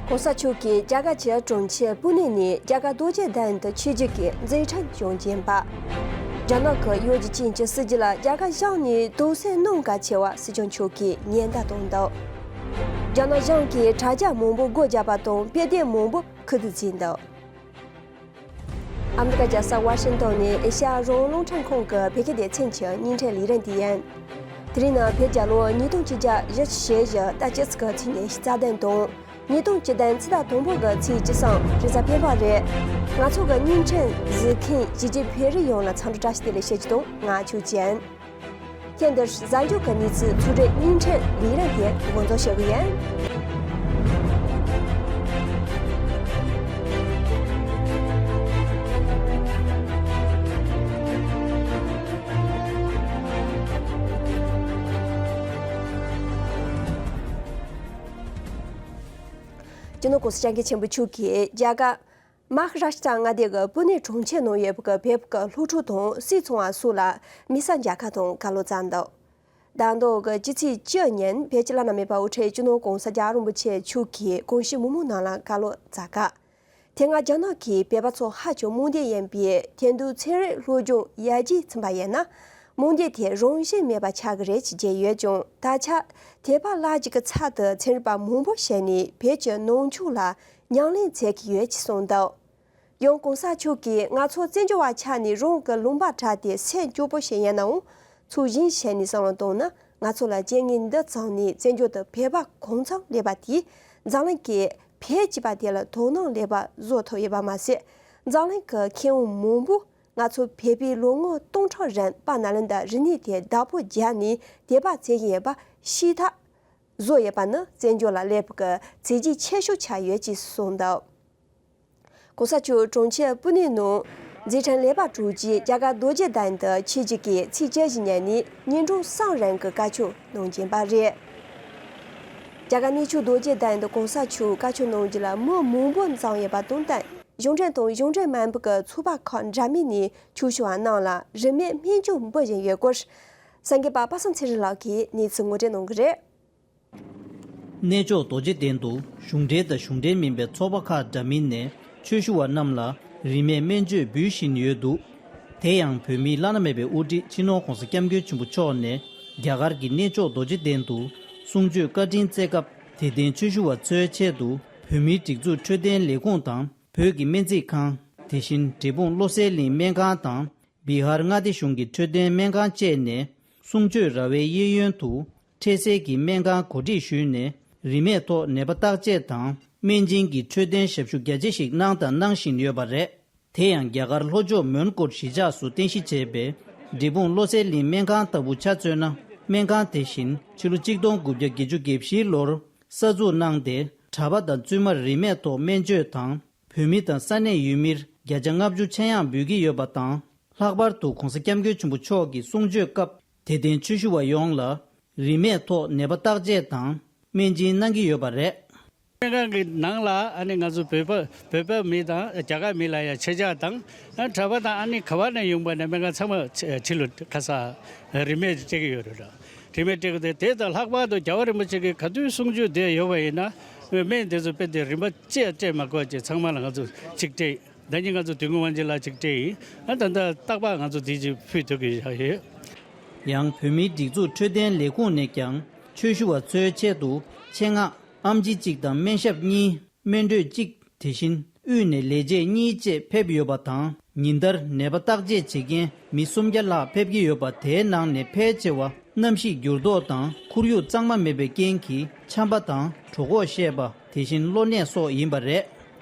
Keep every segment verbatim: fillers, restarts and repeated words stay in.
གོང་ས་མཆོག་གིས་རྒྱ་གར་གྱི་གྲོང་ཁྱེར་པུ་ནེ་ནས་རྒྱ་གར་རྡོ་རྗེ་གདན་དུ་ཆིབས་བསྒྱུར་གྱིས་མཛད་འཕྲིན་བྱུང་བཞིན་པ། རྒྱ་ནག་གི་གཡོ་སྒྱུ་ཅན་གྱི་སྲིད་ཇུས་ལ་རྒྱ་གར་གཞུང་ནས་དོགས་སེལ་གནང་གལ་ཆེ་བ་སྲིད་སྐྱོང་མཆོག་གིས་ཉེན་བརྡ་བཏང་འདུག་རྒྱ་ནག་གཞུང་གིས་དྲ་རྒྱ་མང་པོ་སྒོ་བརྒྱབ་པ་དང་དཔེ་དེབ་མང་པོ་ཁུ་བསྡུ་བྱས་འདུག་ཨ་མི་རི་ཀ་རྒྱལ་ས་ཝ་ཤིང་ཏོན་ནས་ཨེ་ཤ་ཡ་རང་དབང་རླུང་འཕྲིན་ཁང་གི་བོད་སྐད་སྡེ་ཚན་གྱི་བརྙན་འཕྲིན་ལས་རིམ་དེ་ཡིན། དེ་རིང་ནི་བོད་རྒྱལ་ལོ་ཉིས་སྟོང་ཆིག་བརྒྱ་བཞི་བཅུ་ཞེ་བཞི་ཟླ་བཅུ་གཅིག་གི་ཚེས་ཉི་ཤུ་རྩ་བདུན་དང་། ཉིས་སྟོང་བཅུ་བདུན་ཕྱི་ཟླ་དང་པོ་གི་ཚེས་བཅུ་གསུམ་རེས་གཟའ་སྤེན་པ་རེད། ང་ཚོ་གི་བརྙན་འཕྲིན་གཟིགས་མཁན་གཞིས་བྱེས་བོད་རིགས་ཡོངས་ལ་འཚམས་འདྲི་བཀྲ་ཤིས་བདེ་ལེགས་ཞུ་རྒྱུ་དང་། ང་ཆོས་ཅན། ཁྱེད་འདིར་གཟའ་མཇུག་གི་གནས་ཚུལ་ཚུར་རེ་བརྙན་འཕྲིན་ལས་རིམ་དེ་འགོ་འཛུགས་ཞུ་གི་ཡིན། སྤྱི་ནོར་༸གོང་ས་༸སྐྱབས་མགོན་ཆེན་པོ་མཆོག་གིས་རྒྱ་གར་མ་ཧ་ར་ཤི་ཏྲ་མངའ་སྡེ་གི་པུ་ནེ་གྲོང་ཁྱེར་ནང་ཡོད་པའི་བོད་ཀྱི་སློབ་ཕྲུག་དང་སྲིད་ཚོང་བ་སོགས་ལ་མི་གསར་མཇལ་ཁ་དང་བཀའ་སློབ་བསྩལ་འདུག་ཟླ་མདོ་གི་སྤྱི་ཚེས་བཅུ་ཉིན་བོད་ཀྱི་བླ་ན་མེད་པ་དབུ་ཁྲིད་སྤྱི་ནོར་༸གོང་ས་༸རྒྱལ་བ་རིན་པོ་ཆེ་མཆོག་གིས་གོང་ཞུས་མི་མང་རྣམས་ལ་བཀའ་སློབ་སྩལ་སྐབས། དེ་སྔ་རྒྱ་ནག་གིས་བོད་པ་ཚོ་ཧ་ཅང་རྨོངས་དད་ཡིན་པས། དེང་དུས་ཚན་རིག་སློབ་སྦྱོང་ཡར་རྒྱས་ཕྱིན་པ་ཡིན་ན། རྨོངས་དད་དེ་རང་བཞིན་མེད་པ་ཆགས་ཀྱི་རེད་ཅེས་བརྗོད་ཡོད་ཀྱང་། ད་ཆ་དད་པ་བརླག་རྒྱུ་གི་ཚབ་ཏུ་ཚན་རིག་པ་མང་པོ་ཞིག་ནས་བོད་ཀྱི་ནང་ཆོས་ལ་ཉམས་ལེན་བྱེད་ཀྱི་ཡོད་ཅེས་གསུངས་འདུག་ཡང་༸གོང་ས་མཆོག་གིས་ང་ཚོ་བཙན་བྱོལ་བ་ཆགས་ནས་རང་གི་ལུང་པ་དྲག་སྟེ་སེམས་སྐྱོ་པོ་ཞིག་ཡིན་ནའང་། ཚུལ་བཞིན་བྱས་ནས་བསམ་བློ་བཏང་ན། ང་ཚོ་ལ་རྐྱེན་ངན་འདི་ཙམ་ནས་བཙན་བྱོལ་དུ་བོད་པ་གང་འཚམ་སླེབས་པ་དེས་འཛམ་གླིང་གི་བོད་ཅེས་པ་དེ་ལ་དོ་སྣང་ལེགས་པ་བཟོ་ཐུབ་ཡོད་པ་མ་ཟད། འཛམ་གླིང་གི་མཁས་དབང་མང་པོ་ང་ཚོ་བོད་པའི་ལོ་ངོ་སྟོང་ཕྲག་རིང་དཔལ་ནཱ་ལེནྡྲ་རིག་གནས་དེ་བདག་པོ་རྒྱག་ནས་དད་པ་བྱེད་བཞིན་ཡོད་པ་ཤེས་ཐབས་བཟོ་ཡོད་པ་ནི་བཙན་བྱོལ་ལ་སླེབས་པའི་གི་བྱས་རྗེས་ཆེ་ཤོས་ཆགས་ཡོད་ཅེས་གསུངས་འདུག ༸གོང་ས་མཆོག་གྲོང་ཁྱེར་པུ་ནེ་ནང་མཛད་འཕྲིན་ལེགས་པར་གྲུབ་རྗེས་རྒྱ་གར་རྡོ་རྗེ་གདན་དུ་ཆིབས་བསྒྱུར་གྱིས་ཚེས་བཅུ་བཞི་ཉིན་ནས་ཉིན་གྲངས་གསུམ་རིང་གི་བཀའ་ཆོས་གནང་བཞིན་པ་རེད། རྒྱ་གར་གནས་མཆོག་རྡོ་རྗེ་གདན་དུ་༸གོང་ས་མཆོག་བཀའ་ཆོས་གནང་རྒྱུ་ལ་མི་མང་པོ་འཛོམས་ཡོད་པ་དང་བསྟུན། གཞུང་འབྲེལ་དང་གཞུང་འབྲེལ་མིན་པའི་གི་ཚོགས་པ་ཁག་འདྲ་མིན་ནས་ཆོས་ཞུ་བ་རྣམས་ལ་རིན་མེད་སྨན་བཅོས་འབུལ་བཞིན་ཡོད་སྐོར། གསར་འགོད་པ་པ་སངས་ཚེ་རིང་ལགས་ཀྱིས་གནས་ཚུལ་ངོ་སྤྲོད་གནང་གི་རེད། གནས་མཆོག་རྡོ་རྗེ་གདན་དུ་གཞུང་འབྲེལ་དང་གཞུང་འབྲེལ་མིན་པའི་ཚོགས་པ་ཁག་འདྲ་མིན་ནས་ཆོས་ཞུ་བ་རྣམས་ལ་རིན་མེད་སྨན་བཅོས་འབུལ་བཞིན་ཡོད་འདུག་དེ་ཡང་བོད་མིའི་བླ་ན་མེད་པའི་དབུ་ཁྲིད་སྤྱི་ནོར་༸གོང་ས་༸སྐྱབས་མགོན་ཆེན་པོ་མཆོག་ནས་རྒྱ་གར་གྱི་གནས་མཆོག་རྡོ་རྗེ་གདན་དུ་གསུང་ཆོས་བཀའ་དྲིན་སྩལ་སྐབས། དད་ལྡན་ཆོས་ཞུ་བ་ཚོའི་ཆེད་དུ་བོད་མིའི་སྒྲིག་འཛུགས་འཕྲོད་བསྟེན་ལས་ཁུངས་དང་། བོད་ཀྱི་སྨན་རྩིས་ཁང་། དེ་བཞིན་འབྲས་སྤུངས་བློ་གསལ་གླིང་སྨན་ཁང་དང་། བི་ཧར་མངའ་སྡེ་གཞུང་གི་འཕྲོད་བསྟེན་སྨན་ཁང་བཅས་ནས་གསུང་ཆོས་ར་བའི་གཡས་གཡོན་དུ་འཕྲལ་སེལ་གྱི་སྨན་ཁང་གོ་སྒྲིག་ཞུས་ནས། རིན་མེད་ཐོག་ནད་པ་བརྟག་དཔྱད་དང་སྨན་སྦྱིན་གྱི་འཕྲོད་བསྟེན་ཞབས་ཞུ་རྒྱ་ཆེ་ཞིག་གནང་དང་གནང་བཞིན་ཡོད་པ་རེད། དེ་ཡང་རྒྱ་གར་ལྷོ་ཕྱོགས་མོན་གྷོར་གཞིས་ཆགས་སུ་རྟེན་གཞི་བྱས་པའི་འབྲས་སྤུངས་བློ་གསལ་གླིང་སྨན་ཁང་ལྟ་བུ་ཆ་མཚོན་ན། སྨན་ཁང་དེ་བཞིན་ཕྱི་ལོ་གཅིག་སྟོང་དགུ་བརྒྱ་བརྒྱད་ཅུ་གྱ་བཞིའི་ལོར་གསར་འཛུགས་གནང་སྟེ། གྲྭ་པ་དང་བཙུན་མར་རིན་མེད་ཐོག་སྨན་བཅོས་དང་། བོད་མི་དང་ས་གནས་ཡུལ་མིར་བརྒྱ་ཆ་ལྔ་བཅུ་ཆེད་ཡང་འབུལ་གྱི་ཡོད་པ་དང་། ལྷག་པར་དུ་༸གོང་ས་༸སྐྱབས་མགོན་ཆེན་པོ་མཆོག་གི་གསུང་ཆོས་སྐབས་དད་ལྡན་ཆོས་ཞུ་བ་ཡོངས་ལ་རིན་མེད་ཐོག་ནད་པ་བརྟག་དཔྱད་དང་སྨན་སྦྱིན་གནང་གི་ཡོད་པ་རེད། སྨན་ཁང་གི་ནང་ལ་ཨ་ནི་ང་ཚོ་བོད་པ་བོད་པ་མི་དང་རྒྱ་གར་མི་ལ་ཡང་ཕྱེད་ཀ་དང་། ཨ་གྲྭ་པ་དང་ཨ་ནི་ག་བ་ནས་ཡོང་པ་ནས་སྨན་ཁང་ཚང་མ་ཕྱི་ལོ་ཁ་ས་རིན་མེད་སྤྲད་ཀྱི་ཡོད་རེད། རིན་མེད་སྤྲད་ཀྱི་དེ་དེ་དང་ལྷག་པར་དུ་རྒྱལ་བ་རིན་པོ་ཆེ་གི་ག་དུས་གསུང་ཆོས་དེ་ཡོད་པ་ཡིན་ན། སྨན་དེ་ཚོ་དཔེ་དེ་རིན་པ་ཅི་ཡང་སྤྲད་མ་དགོས་ཀྱི་ཚང་མ་ལ་ང་ཚོ་གཅིག་སྤྲད། ཟླ་ཉིན་ང་ཚོ་དུས་འགོ་དབང་ཆེན་ལ་གཅིག་སྤྲད་ཡིན། ཨ་ད་ལྟ་རྟག་པར་ང་ཚོ་དེ་ཅིག་ཕུལ་ཐུབ་ཀྱི་ཡོད། ཡང་བོད་མིའི་སྒྲིག་འཛུགས་འཕྲོད་བསྟེན་ལས་ཁུངས་ནས་ཀྱང་ཆོས་ཞུ་བ་ཚོའི་ཆེད་དུ་ཆེད་མངགས་ཨེམ་ཆི་གཅིག་དང་སྨན་ཞབས་གཉིས། སྨན་སྤྲོད་གཅིག་དེ་བཞིན་དབུས་ནས་ལས་བྱེད་གཉིས་བཅས་ཕེབས་ཡོད་པ་དང་། ཉིན་ལྟར་ནད་པ་བརྟག་དཔྱད་བྱེད་མཁན་མི་སུམ་བརྒྱ་ལྷག་ཕེབས་ཀྱི་ཡོད་པ། དེའི་ནང་ནས་ཕལ་ཆེ་བ་གནམ་གཤིས་འགྱུར་ལྡོག་དང་ཁོར་ཡུག་གཙང་མ་མེད་པའི་རྐྱེན་གྱིས་ཆམ་པ་དང་གྲོད་ཁོག་བཤལ་བ། དེ་བཞིན་གློ་ནད་སོགས་ཡིན་པ་རེད།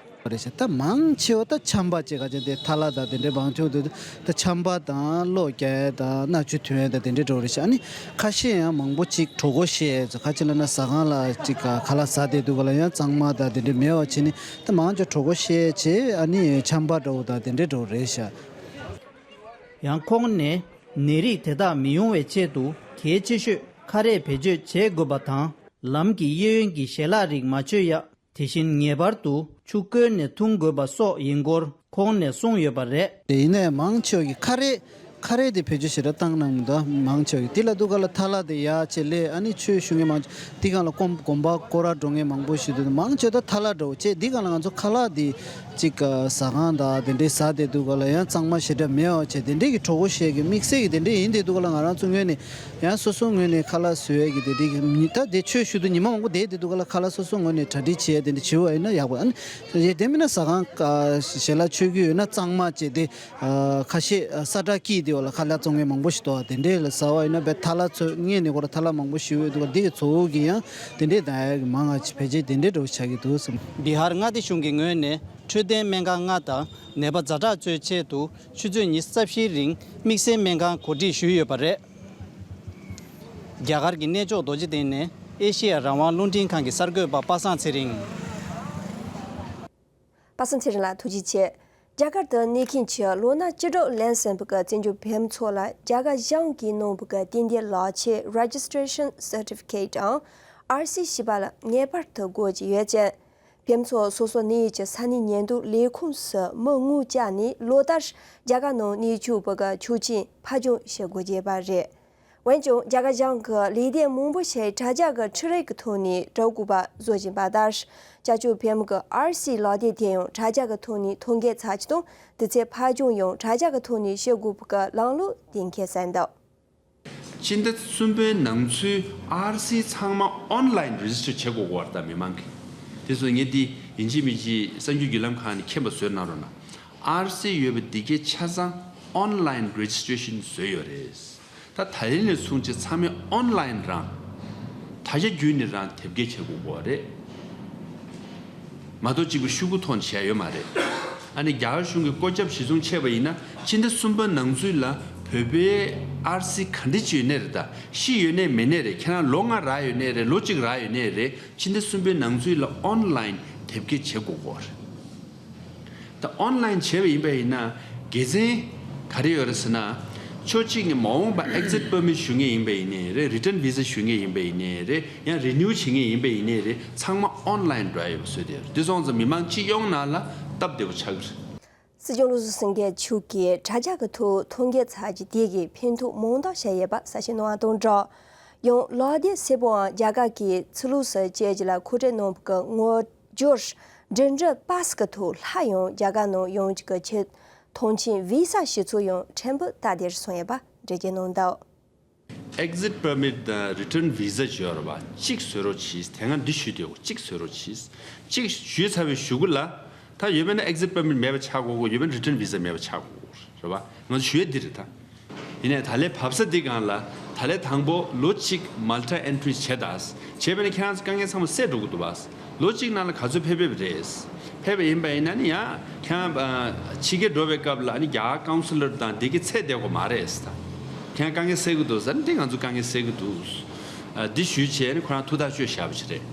རེད་ཤག་ད་མང་ཆེ་བ་ད་ཆམ་པ་བཅས་ག་ཅན་དེ་ཐ་ལ་དང་དེ་འདྲའི་མང་ཆེ་བ་དེ་ད་ཆམ་པ་དང་གློ་རྒྱག་ཡས་དང་སྣ་ཆུ་ཐོན་ཡས་དང་དེ་འདྲའི་འགྲོ་རེད་ཤག་ཨ་ནི་ཁ་ཤས་ཡང་མང་པོ་ཅིག་གྲོད་ཁོག་བཤལ་ཡས་ཚོ་ཁ་ཅིག་ལ་ན་ཟ་ཁང་ལ་ཅིག་ག་ཁ་ལག་ཟ་བསྡད་དུས་ག་ལ་ཡང་གཙང་མ་དང་དེ་འདྲའི་མེད་པ་བྱས་ནས་ད་མང་ཆེ་གྲོད་ཁོག་བཤལ་བྱས་ཨ་ནི་ཆམ་པ་འདྲ་བོ་དང་དེ་འདྲའི་འགྲོ་རེད་ཤག་ཡང་ཁོང་ནས་ནད་རིགས་དེ་དག་མི་ཡོང་བའི་ཆེད་དུ་གལ་ཆེ་ཤོས་ཁ་རས་བེད་སྤྱོད་བྱེད་དགོས་པ་དང་། ལམ་གྱི་གཡས་གཡོན་གྱི་ཞལ་ལག་རིགས་མ་མཆོད་ཡ། དེ་བཞིན་ངེས་པར་དུ་ཆུ་བསྐོལ་ནས་འཐུང་དགོས་པ་སོགས་ཡིན་སྐོར་ཁོང་ནས་གསུངས་ཡོད་པ་རེད། དེ་ཡིན་ནའི་མང་ཆེ་བ་གིས་ཁ་རས་ ཁ་རས་དེ་བེད་སྤྱོད་ཞེ་དྲག་བཏང་གནང་མི་འདུག་མང་ཆེ་བ་གིས། དེ་ལ་དུས་སྐབས་ལ་ཐ་ལག་དེ་ཡར་བྱས་ལས་ཨ་ནི་ཆོས་ཞུ་མཁན་མང་ཆེ་དེ་སྒང་ལ་དགོན་དགོན་པ་སྐོར་ར་འགྲོ་མཁན་མང་པོ་ཞིག་འདུག་མང་ཆེ་ད་ཐ་ལག་འདྲ་བོ་བྱས། དེ་སྒང་ལ་ང་ཚོ་ཁ་ལག་དེ་གཅིག་ཟ་ཁང་དང་དེ་འདྲའི་ཟ་བསྡད་དུས་སྐབས་ལ་ཡང་གཙང་མ་ཞེ་དྲག་མེད་པ་བྱས། དེ་འདྲའི་གི་གྲོགས་པོ་བཤད་གི་དམིགས་བསལ་གི་དེ་འདྲའི་ཡིན་བསྡད་དུས་སྐབས་ལ་ང་རང་ཚོ་ངོས་ནས་ཡང་སོ་སོ་ངོས་ནས་ཁ་ལག་བཟོ་ཡས་ཀྱི་དེ་འདྲའི་གི་ཉི་ད་དེ་ཆོས་ཞུ་དུས་ཉི་མ་མང་པོ་བསྡད་བསྡད་དུས་སྐབས་ལ་ཁ་ལག་སོ་སོ་ངོས་ནས་གྲ་སྒྲིག་བྱས་དེ་འདྲ་བྱེད་པ་ཡིན་ན་ཡག་པོ། ཨ་ནི་དེ་མིན་ན་ཟ་ཁང་ཞལ་ལག་མཆོད་ཀྱི་ཡོད་ན་གཙང་མ་བྱས་ཏེ། ཁ་ཤས་ས་ཁྲ་སྐྱིད་དེ་བ་ལ་ཁ་ལག་བཙོང་མཁན་མང་པོ་ཞིག་འདུག་དེ་འདྲས་ལ་ཟ་བ་ཡིན་ན་བས་ཐ་ལག་ཚོ་ངས་ནས་ཁོ་ར་ཐ་ལག་མང་པོ་ཞིག་ཡོད་འདུག་དེ་གི་ཚོ་བོ་གི་ཡང་དེ་འདྲས་ད་ཡ་གི་མང་ང་ཕལ་ཆེར་དེ་འདྲས་འགྲོ་ཆགས་ཀྱི་འདུག་བསམ། བི་ཧར་མངའ་སྡེ་གཞུང་གི་ངོས་ནས་འཕྲོད་བསྟེན་སྨན་ཁང་ལྔ་དང་ནད་པ་ཛ་དྲག་ཚོའི་ཆེད་དུ་ཆུ་ཚོད་ཉི་ཤུ་རྩ་བཞིའི་རིང་དམིགས་བསལ་སྨན་ཁང་གོ་སྒྲིག་ཞུས་ཡོད་པ་རེད། རྒྱ་གར་གྱི་གནས་མཆོག་རྡོ་རྗེ་གདན་ནས་ཨེ་ཤེ་ཡ་རང་དབང་རླུང་འཕྲིན་ཁང་གི་གསར་འགོད་པ་པ་སངས་ཚེ་རིང་། པ་སངས་ཚེ་རིང་ལགས་ཐུགས་རྗེ་ཆེ། རྒྱ་གར་དུ་གནས་མཁན་གྱི་ལོ་ན་བཅུ་དྲུག་ལོན་ཟིན་པའི་བཙན་བྱོལ་བོད་མི་ཚོ་ལ་རྒྱ་གར་གཞུང་གིས་གནང་བའི་གཏན་བདེ་ལག་ཁྱེར་Registration Certificate ཨང་ཨར་སི་ཞེས་པ་ལ་ངེས་པར་དུ་དགོས་ཀྱི་ཡོད་ཅིང་། བོད་མི་ཚོ་སོ་སོ་གནས་ཡུལ་གྱི་ས་གནས་ཉེན་རྟོག་ལས་ཁུངས་སུ་མི་དངུལ་བཅག་ནས་ལོ་ལྟར་རྒྱ་གར་ནང་གནས་བཅུག་པའི་ཆོག་མཆན་ཕབ་སྦྱོང་བྱེད་དགོས་ཀྱི་ཡོད་པ་རེད། འོན་ཀྱང་རྒྱ་གར་གཞུང་གིས་ལས་སྡེ་མང་པོ་ཞིག་དྲ་རྒྱ་གི་འཕྲུལ་རིག་གི་ཐོག་ནས་སྒྲུབ་དགོས་པ་བཟོ་བཞིན་པ་ལྟར། བྱ་སྤྱོད་བོད་མི་གི་ཨར་སི་ལག་དེབ་དེ་ཡང་དྲ་རྒྱ་གི་ཐོག་ནས་ཐོ་འགོད་ཚར་གྱི་དང་དེ་ཚེ་ཕབ་སྦྱོང་ཡང་དྲ་རྒྱ་གི་ཐོག་ནས་བྱེད་དགོས་པ་གི་ལམ་ལུགས་གཏན་འཁེལ་གསལ་འདུག་སྤྱི་ཟླ་གསུམ་པའི་ནང་ཚུད་ཨར་སི་ཚང་མ་ཨོན་ལན་རེ་ཇི་སི་ཊར་བྱེད་དགོས་ཀྱི་ཡོད་རེད་ད་མི་མང་གིས། དེ་ཚོ་ངས་འདི་ཡིན་གཅིག་མིན་གཅིག་གསར་འགྱུར་བརྒྱུད་ལམ་ཁག་ནས་མཁྱེན་པ་བཟོས་གནང་རོགས་གནང་། ཨར་སི་ཡོད་པ་འདི་གའི་ཆ་ཚང་ཨོན་ལན་རེ་ཇི་སི་ཊེ་ཤན་བཟོས་ཡོད་རེད། ད་ད་ལན་ནས་བཟུང་བྱས་ཚང་མས་ཨོན་ལན་རང་དྲ་རྒྱ་བརྒྱུད་ནས་རང་དེབ་སྐྱེལ་བྱེད་དགོས་ཀྱི་ཡོད་རེད། མ་གཏོགས་གཅིག་པུ་ཤོག་གུ་ཐོག་ནས་བྱས་ཡོད་མ་རེད། ཨ་ནི་རྒྱ་གར་གཞུང་གིས་བཀོད་ཁྱབ་གཞི་བཟུང་བྱས་པ་ཡིན་ན་ཕྱི་ཟླ་གསུམ་པ་ནང་ཚུད་ལ་བོད་པའི་ཨར་སི་ག་འདྲ་ཅིག་ཡོད་ནའི་རེད། ད་ཤི་ཡོད་ནའི་མེད་ནའི་རེད། ཁྱེད་རང་ལོ་ལྔ་རག་ཡོད་ནའི་རེད། ལོ་གཅིག་རག་ཡོད་ནའི་རེད། ཕྱི་ཟླ་གསུམ་པའི་ནང་ཚུད་ལ་ཨོན་ལན་དེབ་སྐྱེལ་བྱེད་དགོས་ཀྱི་ཡོད་རེད། ད་ཨོན་ལན་བྱས་པ་ཡིན་པ་ཡིན་ན་དགེ་མཚན་ག་རེ་ཡོད་རེད་ཟེར་ན། ཕྱོགས་གཅིག་ནས་མ་འོངས་པ་ཨེག་ཛིཊ་པར་མིཊ་ཞུ་མཁན་ཡིན་པ་ཡིན་ནའི་རེད། རི་ཊན་བི་ཟ་ཞུ་མཁན་ཡིན་པ་ཡིན་ནའི་རེད། ཡང་རི་ནིའུ་བྱེད་མཁན་ཡིན་པ་ཡིན་ནའི་རེད། ཚང་མ་ཨོན་ལན་འགྲོ་ཡ་ཡོད་པ་བཟོས་བསྡད་ཡོད་རེད། དེ་སོང་ཙང་མི་མང་སྤྱི་ཡོངས་ནང་ལ་སྟབས་བདེ་པོ་ཆགས་ཀྱི་རེད། སྲིད་སྐྱོང་བློ་བཟང་སེང་གེ་མཆོག་གིས་དྲ་རྒྱ་གི་ཐོག་ཐོ་འགོད་ཚར་རྒྱུ་དེ་གིས་ཕན་ཐོགས་མང་དག་བྱས་ཡོད་པ་གསལ་བཤད་གནང་བ་དང་སྦྲགས། ཡང་ལག་དེབ་སེར་པོའང་རྒྱ་གར་གྱིས་ཕྱི་ལོགས་སུ་བསྐྱལ་རྒྱུ་ལ་མཁོ་སྤྲོད་གནང་བའི་ངོ་སྦྱོར་འབྲེལ་འདྲིས་པ་སི་གི་ཐོག་སླར་ཡང་རྒྱ་གར་ནང་ཡོང་རྒྱུ་གི་ཆེད་ཐོངས་མཆན་བི་ས་ཞུ་ཚུལ་ཡང་ཕྲན་བུ་སྟབས་བདེར་སོང་ཡོད་པ་འགྲེལ་བརྗོད་གནང་འདུག་ཨེག་ཛིཊ་པར་མིཊ་དང་རི་ཊན་བི་ཟ་ཅིག་ཡོད་རེད་པ། གཅིག་བཟོ་རོགས་གྱིས། དེ་སྔ་འདི་ཞུས་བསྡད་ཡོད། གཅིག་བཟོ་རོགས་གྱིས། གཅིག་ཞུས་ཚར་བའི་གཞུག་གུ་ལ་ད་ཡོད་པ་ན་ཨེག་ཛིཊ་པར་མིཊ་མེད་པ་ཆགས་དགོས་ཀྱི། ཡོད་པ་ན་རི་ཊན་བི་ཟ་མེད་པ་ཆགས་དགོས་ཀྱི་རེད་པ། ང་ཚོ་ཞུ་ཡས་འདི་རེད་ད། ཡིན་ནའི་ད་ལན་བབས་ས་འདི་སྒང་ལ་ད་ལན་དང་པོ་ལོ་གཅིག་མལ་ཊ་ཨེན་ཊི་རི་བྱས་ད། བྱས་པ་ན་ཁྱེད་རང་ཚོ་དཀའ་ངལ་ཚང་མ་སེལ་འགྲོ་གི་འདུག་པ། ལོ་གཅིག་ནང་ལ་ག་ཚོད་ཕེབས་ཕེབས་རེད། ཕེབས་པ་ཡིན་པ་ཡིན་ན་ནི་ཡང་ཁྱེད་རང་ཕྱི་རྒྱལ་འགྲོ་བའི་སྐབས་ལ་ནི་རྒྱ་གར་ཀའུན་སི་ལར་དང་འདི་གི་ཚད་བསྡད་དགོས་མ་རེད་ད། ཁྱེད་རང་དཀའ་ངལ་སེལ་གི་འདུག་ཟེར་ན་འདི་ང་ཚོ་དཀའ་ངལ་སེལ་གི་འདུག་འདི་ཞུས་བྱས་ནི་ཁོ་རང་ཐུགས་ཐག་གཅོད་བཞག་པ་ཞིག་རེད།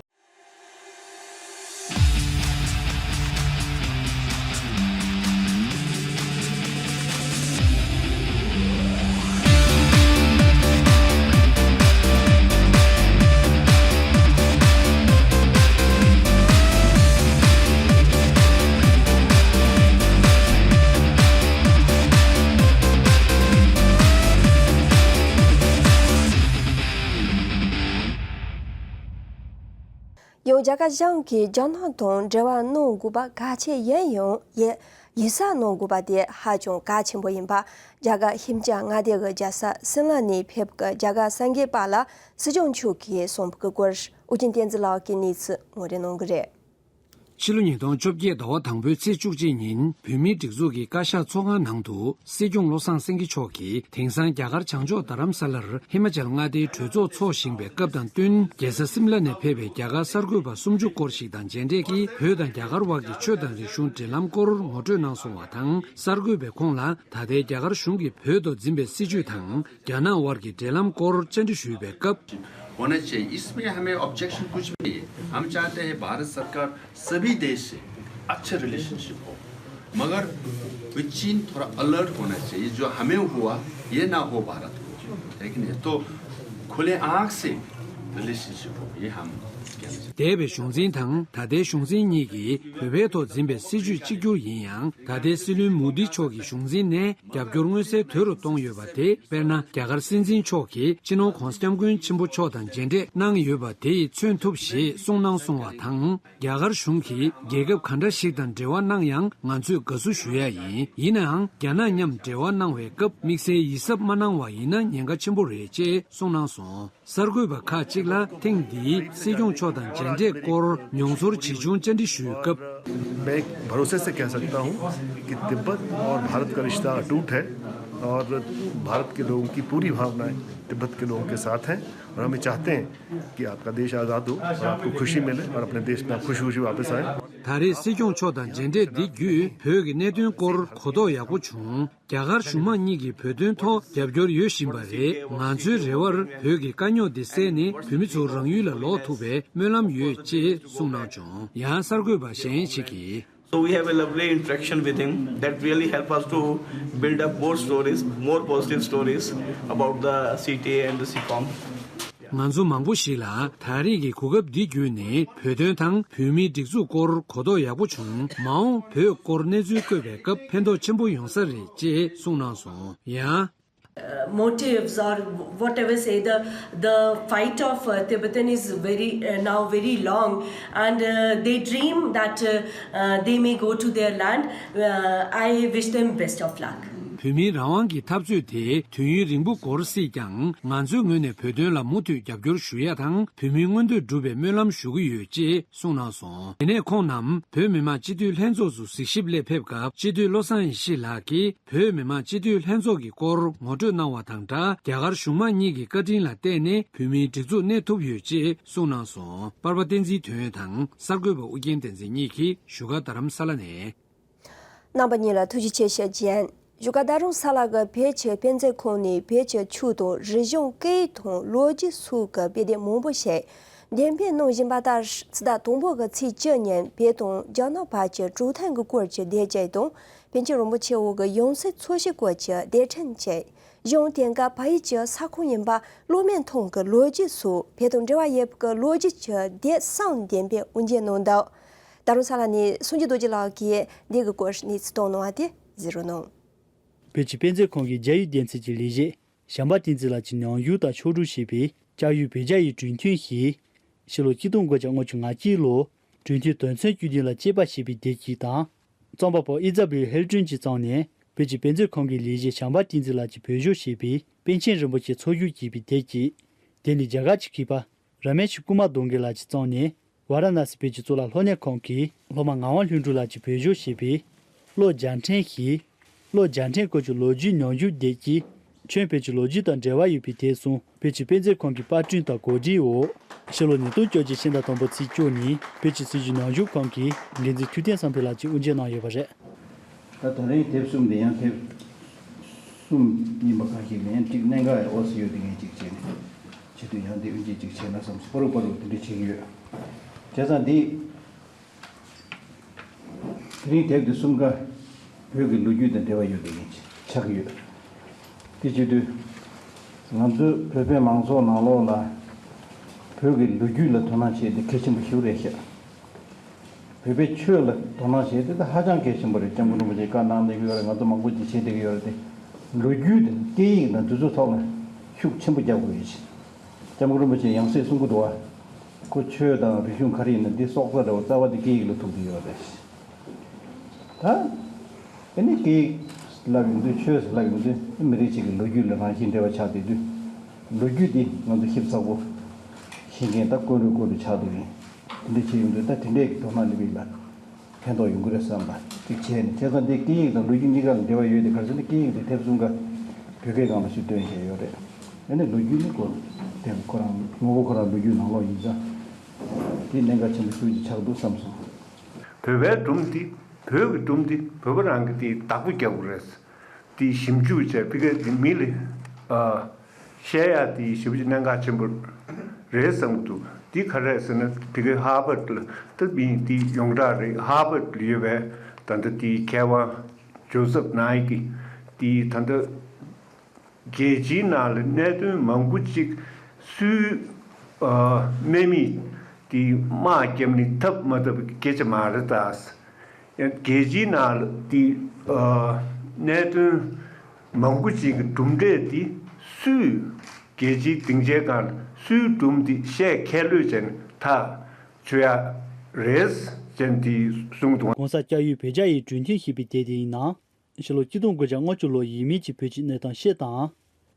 ཡང་རྒྱ་གར་གཞུང་གིས་རྒྱ་ནག་དང་འབྲེལ་བ་གནང་དགོས་པ་གལ་ཆེ་ཡིན་ཡང་ཡི་ཡིག་ཚགས་གནང་དགོས་པ་དེ་ཧ་ཅང་གལ་ཆེན་པོ་ཡིན་པ་རྒྱ་གར་ཤིན་ཅང་མངའ་སྡེ་གི་རྒྱལ་ས་སིམ་ལ་ནས་ཕེབས་པའི་རྒྱ་གར་གསར་འགོད་པ་ལ་སྲིད་སྐྱོང་མཆོག་གིས་གསུངས་པའི་སྐོར་ཨུ་རྒྱན་བསྟན་འཛིན་ལགས་ཀྱིས་གནས་ཚུལ་ངོ་སྤྲོད་གནང་གི་རེད། ཕྱི་ལོ་ཉིས་སྟོང་བཅོ་བརྒྱད་ཟླ་བ་དང་པོའི་ཚེས་བཅུ་གཅིག་ཉིན་བོད་མིའི་སྒྲིག་འཛུགས་ཀྱི་བཀའ་ཤག་ཚོགས་ཁང་ནང་དུ་སྲིད་སྐྱོང་བློ་བཟང་སེང་གེ་མཆོག་གིས་དེང་སང་རྒྱ་གར་བྱང་ཕྱོགས་རྡ་རམ་ས་ལར་ཧི་མ་ཅལ་མངའ་སྡེའི་གྲོས་ཚོགས་འཚོགས་བཞིན་པའི་སྐབས་དང་བསྟུན། རྒྱལ་ས་སིམ་ལ་ནས་ཕེབས་པའི་རྒྱ་གར་གསར་འགོད་པ་སུམ་ཅུ་སྐོར་ཞིག་དང་མཇལ་འཕྲད་ཀྱིས་བོད་དང་རྒྱ་གར་བར་གྱི་ཆོས་དང་རིག་གཞུང་འབྲེལ་ལམ་སྐོར་ངོ་སྤྲོད་གནང་སོང་བ་དང་། གསར་འགོད་པས་ཁོང་ལ་ད་ལྟའི་རྒྱ་གར་གཞུང་གིས་བོད་ཐོག་འཛིན་པའི་སྲིད་བྱུས་དང་རྒྱ་ནག་དབར་གྱི་འབྲེལ་ལམ་སྐོར་བཅར་འདྲི་ཞུས་པའི་སྐབས། होना चाहिए, इसमें हमें ऑब्जेक्शन कुछ भी नहीं है। हम चाहते हैं भारत सरकार सभी देश से अच्छे रिलेशनशिप हो, मगर वे चीन थोड़ा अलर्ट होना चाहिए। जो हमें हुआ, ये ना हो भारत को, है कि नहीं? तो खुले आंख से relationship we have. འདས་པའི་གཞུང་འཛིན་དང་ད་ལྟའི་གཞུང་འཛིན་གཉིས་ཀྱིས་བོད་པའི་ཐོག་འཛིན་པའི་སྲིད་བྱུས་གཅིག་གྱུར་ཡིན་ཡང་། ད་ལྟའི་སྲིད་བློན་མོ་དི་མཆོག་གི་གཞུང་འཛིན་ནས་རྒྱབ་སྐྱོར་མངོན་གསལ་དོད་རུ་གཏོང་ཡོད་པ་དེ། དཔེར་ན། རྒྱ་གར་སྲིད་འཛིན་མཆོག་གིས་སྤྱི་ནོར་༧གོང་ས་༧སྐྱབས་མགོན་ཆེན་པོ་མཆོག་དང་མཇལ་འཕྲད་གནང་ཡོད་པ་དེ་ཡིས་མཚོན་ཐུབ་ཞེས་གསུངས་གནང་སོང་བ་དང་། རྒྱ་གར་གཞུང་གིས་རྒྱལ་ཁབ་ག་འདྲ་ཞིག་དང་འབྲེལ་བ་གནང་ཡང་ང་ཚོས་དགའ་བསུ་ཞུ་ཡ་ཡིན། ཡིན་ནའང་། རྒྱ་ནག་མཉམ་འབྲེལ་བ་གནང་བའི་སྐབས་དམིགས་བསལ་ཡིད་གཟབ་མ་གནང་བ་ཡིན་ན་ཉེན་ཁ་ཆེན་པོ་རེད་ཅེས་གསུངས་གནང་སོང་། གསར་འགོད་པ་ཁག་ཅིག་ལ་ཐེངས་འདིའི་སྲིད་སྐྱོང་མཆོག་དང་མཇལ་འཕྲད་སྐོར་མྱོང་ཚོར་ཇི་བྱུང་བཅར་འདྲི་ཞུས་སྐབས། मैं भरोसे से कह सकता हूँ कि तिब्बत और भारत का रिश्ता अटूट है और भारत के लोगों की पूरी भावनाएं तिब्बत के लोगों के साथ हैं और हम ये चाहते हैं कि आपका देश आज़ाद हो और आपको खुशी मिले और अपने देश में आप खुशी खुशी वापस आए। ད་རེས་སྲིད་སྐྱོང་མཆོག་དང་མཇལ་འཕྲད་འདི་བརྒྱུད་བོད་ཀྱི་གནད་དོན་སྐོར་གོ་རྟོགས་ཡག་པོ་བྱུང་། རྒྱ་གར་གཞུང་མང་གཉིས་ཀྱིས་བོད་དོན་ཐོག་རྒྱབ་སྐྱོར་ཡོད་བཞིན་པ་རེད། ང་ཚོའི་རེ་བར་བོད་ཀྱི་དཀའ་རྙོག་འདི་བསལ་ནས་བོད་མི་ཚོ་རང་ཡུལ་ལ་ལོག་ཐུབ་པའི་སྨོན་ལམ་ཡོད་ཅེས་གསུངས་གནང་བྱུང་། ཡང་གསར་འགོད་པ་གཞན་ཞིག་གིས། So we have a lovely interaction with him that really help us to build up more stories, more positive stories about the C T A and the CCOM. ང་ཚོ་མང་པོ་ཞིག་ལ་ད་རེས་ཀྱི་གོ་སྐབས་འདི་བརྒྱུད་ནས་བོད་དོན་དང་བོད་མིའི་སྒྲིག་འཛུགས་སྐོར་གོ་རྟོགས་ཡག་པོ་བྱུང་། མ་འོངས་བོད་སྐོར་གནས་ཚུལ་བཀོད་པའི་སྐབས་ཕན་ཐོགས་ཆེན་པོ་ཡོང་ས་རེད་ཅེས་གསུངས་གནང་སོང་། ཡང་། Uh, motives or whatever say the the fight of uh, Tibetan is very uh, now very long, and uh, they dream that uh, uh, they may go to their land. Uh, I wish them best of luck. བོད་མིའི་རང་དབང་གི་འཐབ་རྩོད་དེ་དུས་ཡུན་རིང་པོ་འགོར་སྲིད་ཀྱང་། ང་ཚོའི་ངོས་ནས་བོད་དོན་ལ་མུ་མཐུད་རྒྱབ་སྐྱོར་ཞུ་ཡ་དང་། བོད་མིའི་མངོན་འདོད་འགྲུབ་པའི་སྨོན་ལམ་ཞུ་གི་ཡོད་ཅེས་གསུངས་གནང་སོང་། དེ་ནས་ཁོང་རྣམས་བོད་མི་མང་སྤྱི་འཐུས་ལྷན་ཚོགས་སུ་གཟིགས་ཞིབ་སླད་ཕེབས་སྐབས། སྤྱི་འཐུས་བློ་བཟང་ཡེ་ཤེས་ལགས་ཀྱིས་བོད་མི་མང་སྤྱི་འཐུས་ལྷན་ཚོགས་ཀྱི་སྐོར་ངོ་སྤྲོད་གནང་བ་དང་སྦྲགས། རྒྱ་གར་གཞུང་མང་གཉིས་ཀྱི་བཀའ་དྲིན་ལ་བརྟེན་ནས་བོད་མིའི་སྒྲིག་འཛུགས་གནས་ཐུབ་ཡོད་ཅེས་གསུངས་གནང་སོང་། པར་པ་བསྟན་འཛིན་དོན་ཡོད་དང་གསར་འགོད་པ་ཨུ་རྒྱན་བསྟན་འཛིན་གཉིས་ཀྱིས་བཞུགས་སྒར་རྡ་རམ་ས་ལ་ནས། རྣམ་པ་གཉིས་ལ་ཐུགས་རྗེ་ཆེ་ཞུ་རྒྱུ་ཡིན། བཞུགས་སྒར་རྡ་རམ་ས་ལ་གི་བོད་ཀྱི་དཔེ་མཛོད་ཁང་ནས་བོད་ཀྱི་ཆོས་དང་རིག་གཞུང་སྐད་ཡིག་དང་ལོ་རྒྱུས་སོགས་ཀྱི་དཔེ་དེབ་མང་པོ་ཞིག་འགྲེམས་སྤེལ་གནང་བཞིན་པ་ལྟར། ཕྱི་ཟླ་དང་པོ་གི་ཚེས་བཅུ་ཉིན་བོད་དང་རྒྱ་ནག་བར་གྱི་འགྲོ་སྟངས་ཀྱི་སྐོར་གྱི་དེབ་ཅིག་དང་། པཎ་ཆེན་རིན་པོ་ཆེ་འོག་གི་ཡང་སྲིད་འཚོལ་ཞིབ་སྐོར་གྱི་དེབ་ཕྲེང་ཅིག་གཞུང་དེང་སྐབས་བལ་ཡུལ་གྱི་ས་ཁོངས་ཡིན་པ་གློག་མེ་ཐང་གི་ལོ་རྒྱུས་སོགས་བོད་དང་འབྲེལ་བ་ཡོད་པའི་ལོ་རྒྱུས་ཀྱི་དེབ་གསུམ་འགྲེམས་སྤེལ་དབུ་འབྱེད་གནང་འདུག་རྡ་རམ་ས་ལ་ནས་སངས་རྒྱས་རྡོ་རྗེ་ལགས་ཀྱིས་འདི་གི་སྐོར་གནས་ཚུལ་བཏང་གནང་བ་དེ་གཟིགས་རོགས་གནང་། བོད་ཀྱི་དཔེ་མཛོད་ཁང་གི་རྒྱ་ཡིག་སྡེ་ཚན་གྱི་ལས་བྱེད་བྱམས་པ་བསྟན་འཛིན་ལགས་ཀྱིས་ཉམས་འགྱུར་དང་ཕྱོགས་བསྒྲིགས་བྱས་པའི་བསྐྱར་ཡོད་བོད་རྒྱ་ཡི་གྲོས་མཐུན་ཞེས། ཕྱི་ལོ་ཆིག་སྟོང་དགུ་བརྒྱ་ལྔ་བཅུ་ང་གཅིག་ལོར་གྲོས་མཐུན་དོན་ཚན་བཅུ་བདུན་ལ་བཅད་པ་ཞེས་པའི་དེབ་ཅིག་དང་། རྩོམ་པ་པོ་ཨི་ཛ་བྷེལ་ཧེལ་ཀྲུན་གྱིས་བརྩམས་ནས་བོད་ཀྱི་དཔེ་མཛོད་ཁང་གི་ལས་བྱེད་བྱམས་པ་བསྟན་འཛིན་ལགས་ཀྱིས་བོད་བཞུགས་བྱས་པའི་པཎ་ཆེན་རིན་པོ་ཆེ་འཚོ་བཞུགས་ཅེས་པའི་དེབ་ཅིག་དེ་ནི་རྒྱ་གར་གྱི་མཁས་པ་ར་མེ་ཤི་ཀུ་མ་དོང་གེ་ལགས་ཀྱིས་བརྩམས་ནས། ཝཱ་ར་ཎ་སི་བོད་ཀྱི་གཙུག་ལག་སློབ་གཉེར་ཁང་གི་སློབ་མ་ངག་དབང་ལྷུན་གྲུབ་ལགས་ཀྱིས་བོད་བཞུགས་བྱས་པའི་བློ་རྒྱ་ཕྲན་ཞེས། བློ་རྒྱ་ཕྲན་སྐོར་གྱི་ལོ་རྒྱུས་ཉམས་འགྱུར་དེབ་ཀྱིས། ཁྱོན་བོད་ཀྱི་ལོ་རྒྱུས་དང་འབྲེལ་བ་ཡོད་པའི་དེབ་གསུམ་བོད་ཀྱི་དཔེ་མཛོད་ཁང་གི་པར་སྐྲུན་དང་གོ་སྒྲིག་འོག་ཕྱི་ལོ་ཉིས་སྟོང་བཅོ་བརྒྱད་ཕྱི་ཟླ་དང་པོ་ཚེས་བཅུ་ཉིན་བོད་ཀྱི་སྲིད་བྱུས་ཉམས་འགྱུར་ཁང་གི་འགན་འཛིན་ཐུབ་བསྟན་བསམ་འཕེལ་ལགས་ཀྱིས་དབུ་འབྱེད་གནང་ཡོད་པ་རེད། ད་ད་རིང་དེབ་གསུམ་འདི་ཡང་དེབ་གསུམ་ཡིན་པ་གང་ཞིག་ལ་ཡང་གཅིག་གནད་འགག་ཡང་ཨོ་སི་ཡོད་དེ་ངས་གཅིག་བྱས་ནས་བྱེད་དུས་ཡང་དེ་དབུ་འབྱེད་གཅིག་བྱས་ན་བསམ་སོང་། པ་རུ་པ་རུ་དེ་འདྲ་བྱེད་ཀྱི་ཡོད། བྱས་ཙང་འདི། དེ་རིང་དེབ་འདི་གསུམ་ཀ་བོད་ཀྱི་ལོ་རྒྱུས་དང་འབྲེལ་བ་ཡོད་པའི་ཡིན་ཆགས་ཡོད། དེ་བྱེད་དུས། ང་ཚོའི་བོད་པའི་མང་ཚོགས་ནང་ལོགས་ལ་བོད་ཀྱི་ལོ་རྒྱུས་ལ་དོ་སྣང་བྱེད་དེ་གལ་ཆེན་པོ་ཞིག་རེད་ཤག་བོད་པའི་ཆོས་ལ་དོ་སྣང་བྱེད་དེ་ད་ཧ་ཅང་གལ་ཆེན་པོ་རེད། སྐྱབས་མགོན་རིན་པོ་ཆེས་བཀའ་གནང་བསྡད་ཀྱི་ཡོད་རེད། ང་ཚོ་མང་པོ་ཅིག་བྱེད་བསྡད་ཀྱི་ཡོད་རེད་དེ། ལོ་རྒྱུས་དང་སྐད་ཡིག་དང་འདི་ཚོའི་ཐོག་ལ་ཤུགས་ཆེན་པོ་རྒྱག་དགོས་ཡོད་ཅེས། སྐྱབས་མགོན་རིན་པོ་ཆེས་ཡང་སེ་གསུང་གི་འདུག་བ། ཁོ་ཆོས་དང་རིག་གཞུང་ག་རེ་ཡིན་ན་འདི་སྲོག་རྩ་རེད་བ། རྩ་བ་འདི་སྐད་ཡིག་ལ་ཐུག་གི་ཡོད་རེད། ད། ཨ་ནི་སྐད་ཡིག་བསླབ་ཡོང་དུས་ཆོས་བསླབ་ཡོང་དུས་མི་རིགས་གཅིག་གི་ལོ་རྒྱུས་ལ་རང་བཞིན་འབྲེལ་བ་ཆགས་བསྡད་དུས། ལོ་རྒྱུས་འདི་ང་ཚོ་ཞིབ་ཚགས་པོ་ཤེས་མཁན་ད་དཀོན་རུ་དཀོན་རུ་ཆགས་འདུག་ཡིན། དེ་འདྲ་བྱེད་ཡོང་དུས་ད་དེ་འདྲའི་དོ་སྣང་སླེབས་ཡིན་ལ། ཕན་ཐོགས་ཡོང་གི་རེད་བསམ་པ་ཅིག་བྱས་ནས། བྱས་ཙང་འདི་སྐད་ཡིག་དང་ལོ་རྒྱུས་གཉིས་ཀ་ལ་འབྲེལ་བ་ཡོད་དེ། ག་རེ་ཟེར་ན་སྐད་ཡིག་དེ་དེབ་གསུམ་ཀ་བོད་སྐད་སྒང་ལ་ཞིག་བཏོན་བཞག་ཡོད་རེད། ཨ་ནི་ལོ་རྒྱུས་ནི་ཁོ་དེ་ཁོ་རང་ངོ་བོ་ཁོ་རང་ལོ་རྒྱུས་ནང་ལོགས་ཡིན་ཙང་། དེ་གནད་འགག་ཆེན་པོ་ཤོས་ཅིག་ཆགས་འདུག་བསམ་སོང་། བོད་པའི་སྒྲུང་འདི་བོད་ཀྱི་སྒྲུང་འདི་བོད་པ་རང་གིས་དེ་བདག་པོ་རྒྱག་དགོས་རེད། དེ་ཞིབ་འཇུག་བྱས་ཕ་གིར་དེ་མི་ལ་ཨ། བཤད་ཡ་དེ་ཞེ་པོ་ཅིག་གནད་འགག་ཆེན་པོ་རེད་བསམ་གྱི་འདུག་འདི་ག་རེ་ཟེར་ན་དེ་གའི་ཧར་བར་ཌི་ལ་ད་མི་འདི་ཡོངས་གྲགས་རེད། ཧར་བར་ཌི་ལ་ཡོད་པའི་ད་ལྟ་དེའི་མཁས་དབང་ཇོ་སབ་ནའི་ཀི་དེ་ད་ལྟ་རྒྱལ་སྤྱིའི་ནང་ལ་གནད་དོན་མང་པོ་ཅིག་སུའི་ ཨ། དམག་མི་དེ་དམག་རྒྱབ་ནས་ཐབས་མ་ཐབས་སྐད་ཆ་མ་རེད་ད། ཡང་རྒྱལ་སྤྱིའི་ནང་དེ་ཨ་གནད་དོན་མང་པོ་ཅིག་གི་གྲུབ་འབྲས་དེ་སུས་རྒྱལ་སྤྱིའི་སྡིངས་ཆའི་སྒང་ལ་སུས་གྲུབ་འདི་བཤད་ཁས་ལྷོད་བྱས་ནས་ཐག་ཆོད་ཡ་རེད་ཅེས་དེ་གསུངས་འདུག། གོང་ས་སྐྱབས་ཡུལ་བོད་རྒྱ་ཡི་གྲོས་མཐུན་ཞེས་པའི་དེབ་དེའི་ནང་། ཕྱི་ལོ་ཆིག་སྟོང་དགུ་བརྒྱ་ལྔ་བཅུ་ལོར་ཡིན་མིན་གྱི་བོད་ཀྱི་གནས་སྟངས་ཤེས་དང་།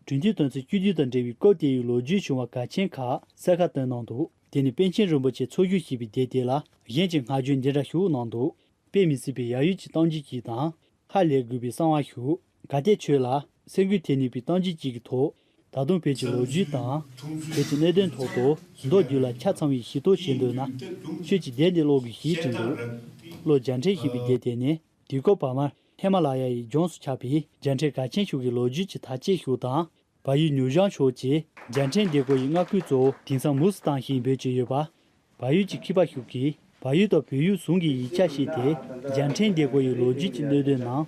གྲོས་མཐུན་དོན་ཚན་བཅུ་བདུན་དང་འབྲེལ་བའི་སྐབས་དེའི་ལོ་རྒྱུས་བྱུང་བ་གལ་ཆེན་ཁག་གསལ་ཁ་བཏོན་གནང་འདུག། དེ་ནི་པཎ་ཆེན་རིན་པོ་ཆེ་འཚོ་བཞུགས་ཞེས་པའི་དེབ་དེ་ལ་གཞན་གྱི་བསྔགས་བརྗོད་འདི་འདྲ་ཞིག་གནང་འདུག། དཔེ་མི་སྲིད་པའི་ཡ་ཡུལ་གྱི་གཏམ་རྒྱུད་ཅིག་དང་། ཧ་ལས་དགོས་པའི་གསང་བ་ཞིག། གལ་ཏེ་ཁྱོད་ལ་སེམས་འགུལ་ཐེབས་ནུས་པའི་གཏམ་རྒྱུད་ཅིག་གི་ཐོག་ད་དུང་བོད་ཀྱི་ལོ་རྒྱུས་དང་། བོད་ཀྱི་གནད་དོན་ཐོག་ཏུ་མདོར་བསྡུས་ལ་ཆ་ཚང་བའི་ཞིབ་རྟོག་བྱེད་འདོད་ན། ཁྱོད་ཀྱིས་དེབ་འདི་ཀློག་དགོས་ཞེས་བྲིས་འདུག། ལྷོ་རྒྱལ་ཕྲན་ཞེས་པའི་དེབ་དེ་ནི། དུས་འཁོར་བར་མར་ཧི་མ་ལ་ཡ་ཡི་ལྗོངས་སུ་ཁྱབ་པའི་རྒྱལ་ཕྲན་གལ་ཆེན་ཞིག་གི་ལོ་རྒྱུས་ཀྱི་དར་ཆ་ཞིག་དང་། བལ་ཡུལ་ཉོ་ཞང་ཕྱོགས་ཀྱི་རྒྱལ་ཕྲན་འདེད་སྐོར་ཡི་མངའ་ཁུལ་གཙོ་བོ་དེང་སང་མུ་སུ་ཏང་ཞེས་འབོད་ཀྱི་ཡོད་པ། བལ་ཡུལ་གྱི་མཁས་པ་ཞིག་གིས་བལ་ཡུལ་དང་བོད་ཡུལ་ཟུང་གི་ཡིག་ཆ་ཤེས་ཏེ། རྒྱལ་ཕྲན་འདེད་སྐོར་ཡི་ལོ་རྒྱུས་ཀྱི་གནད་དོན་ནང་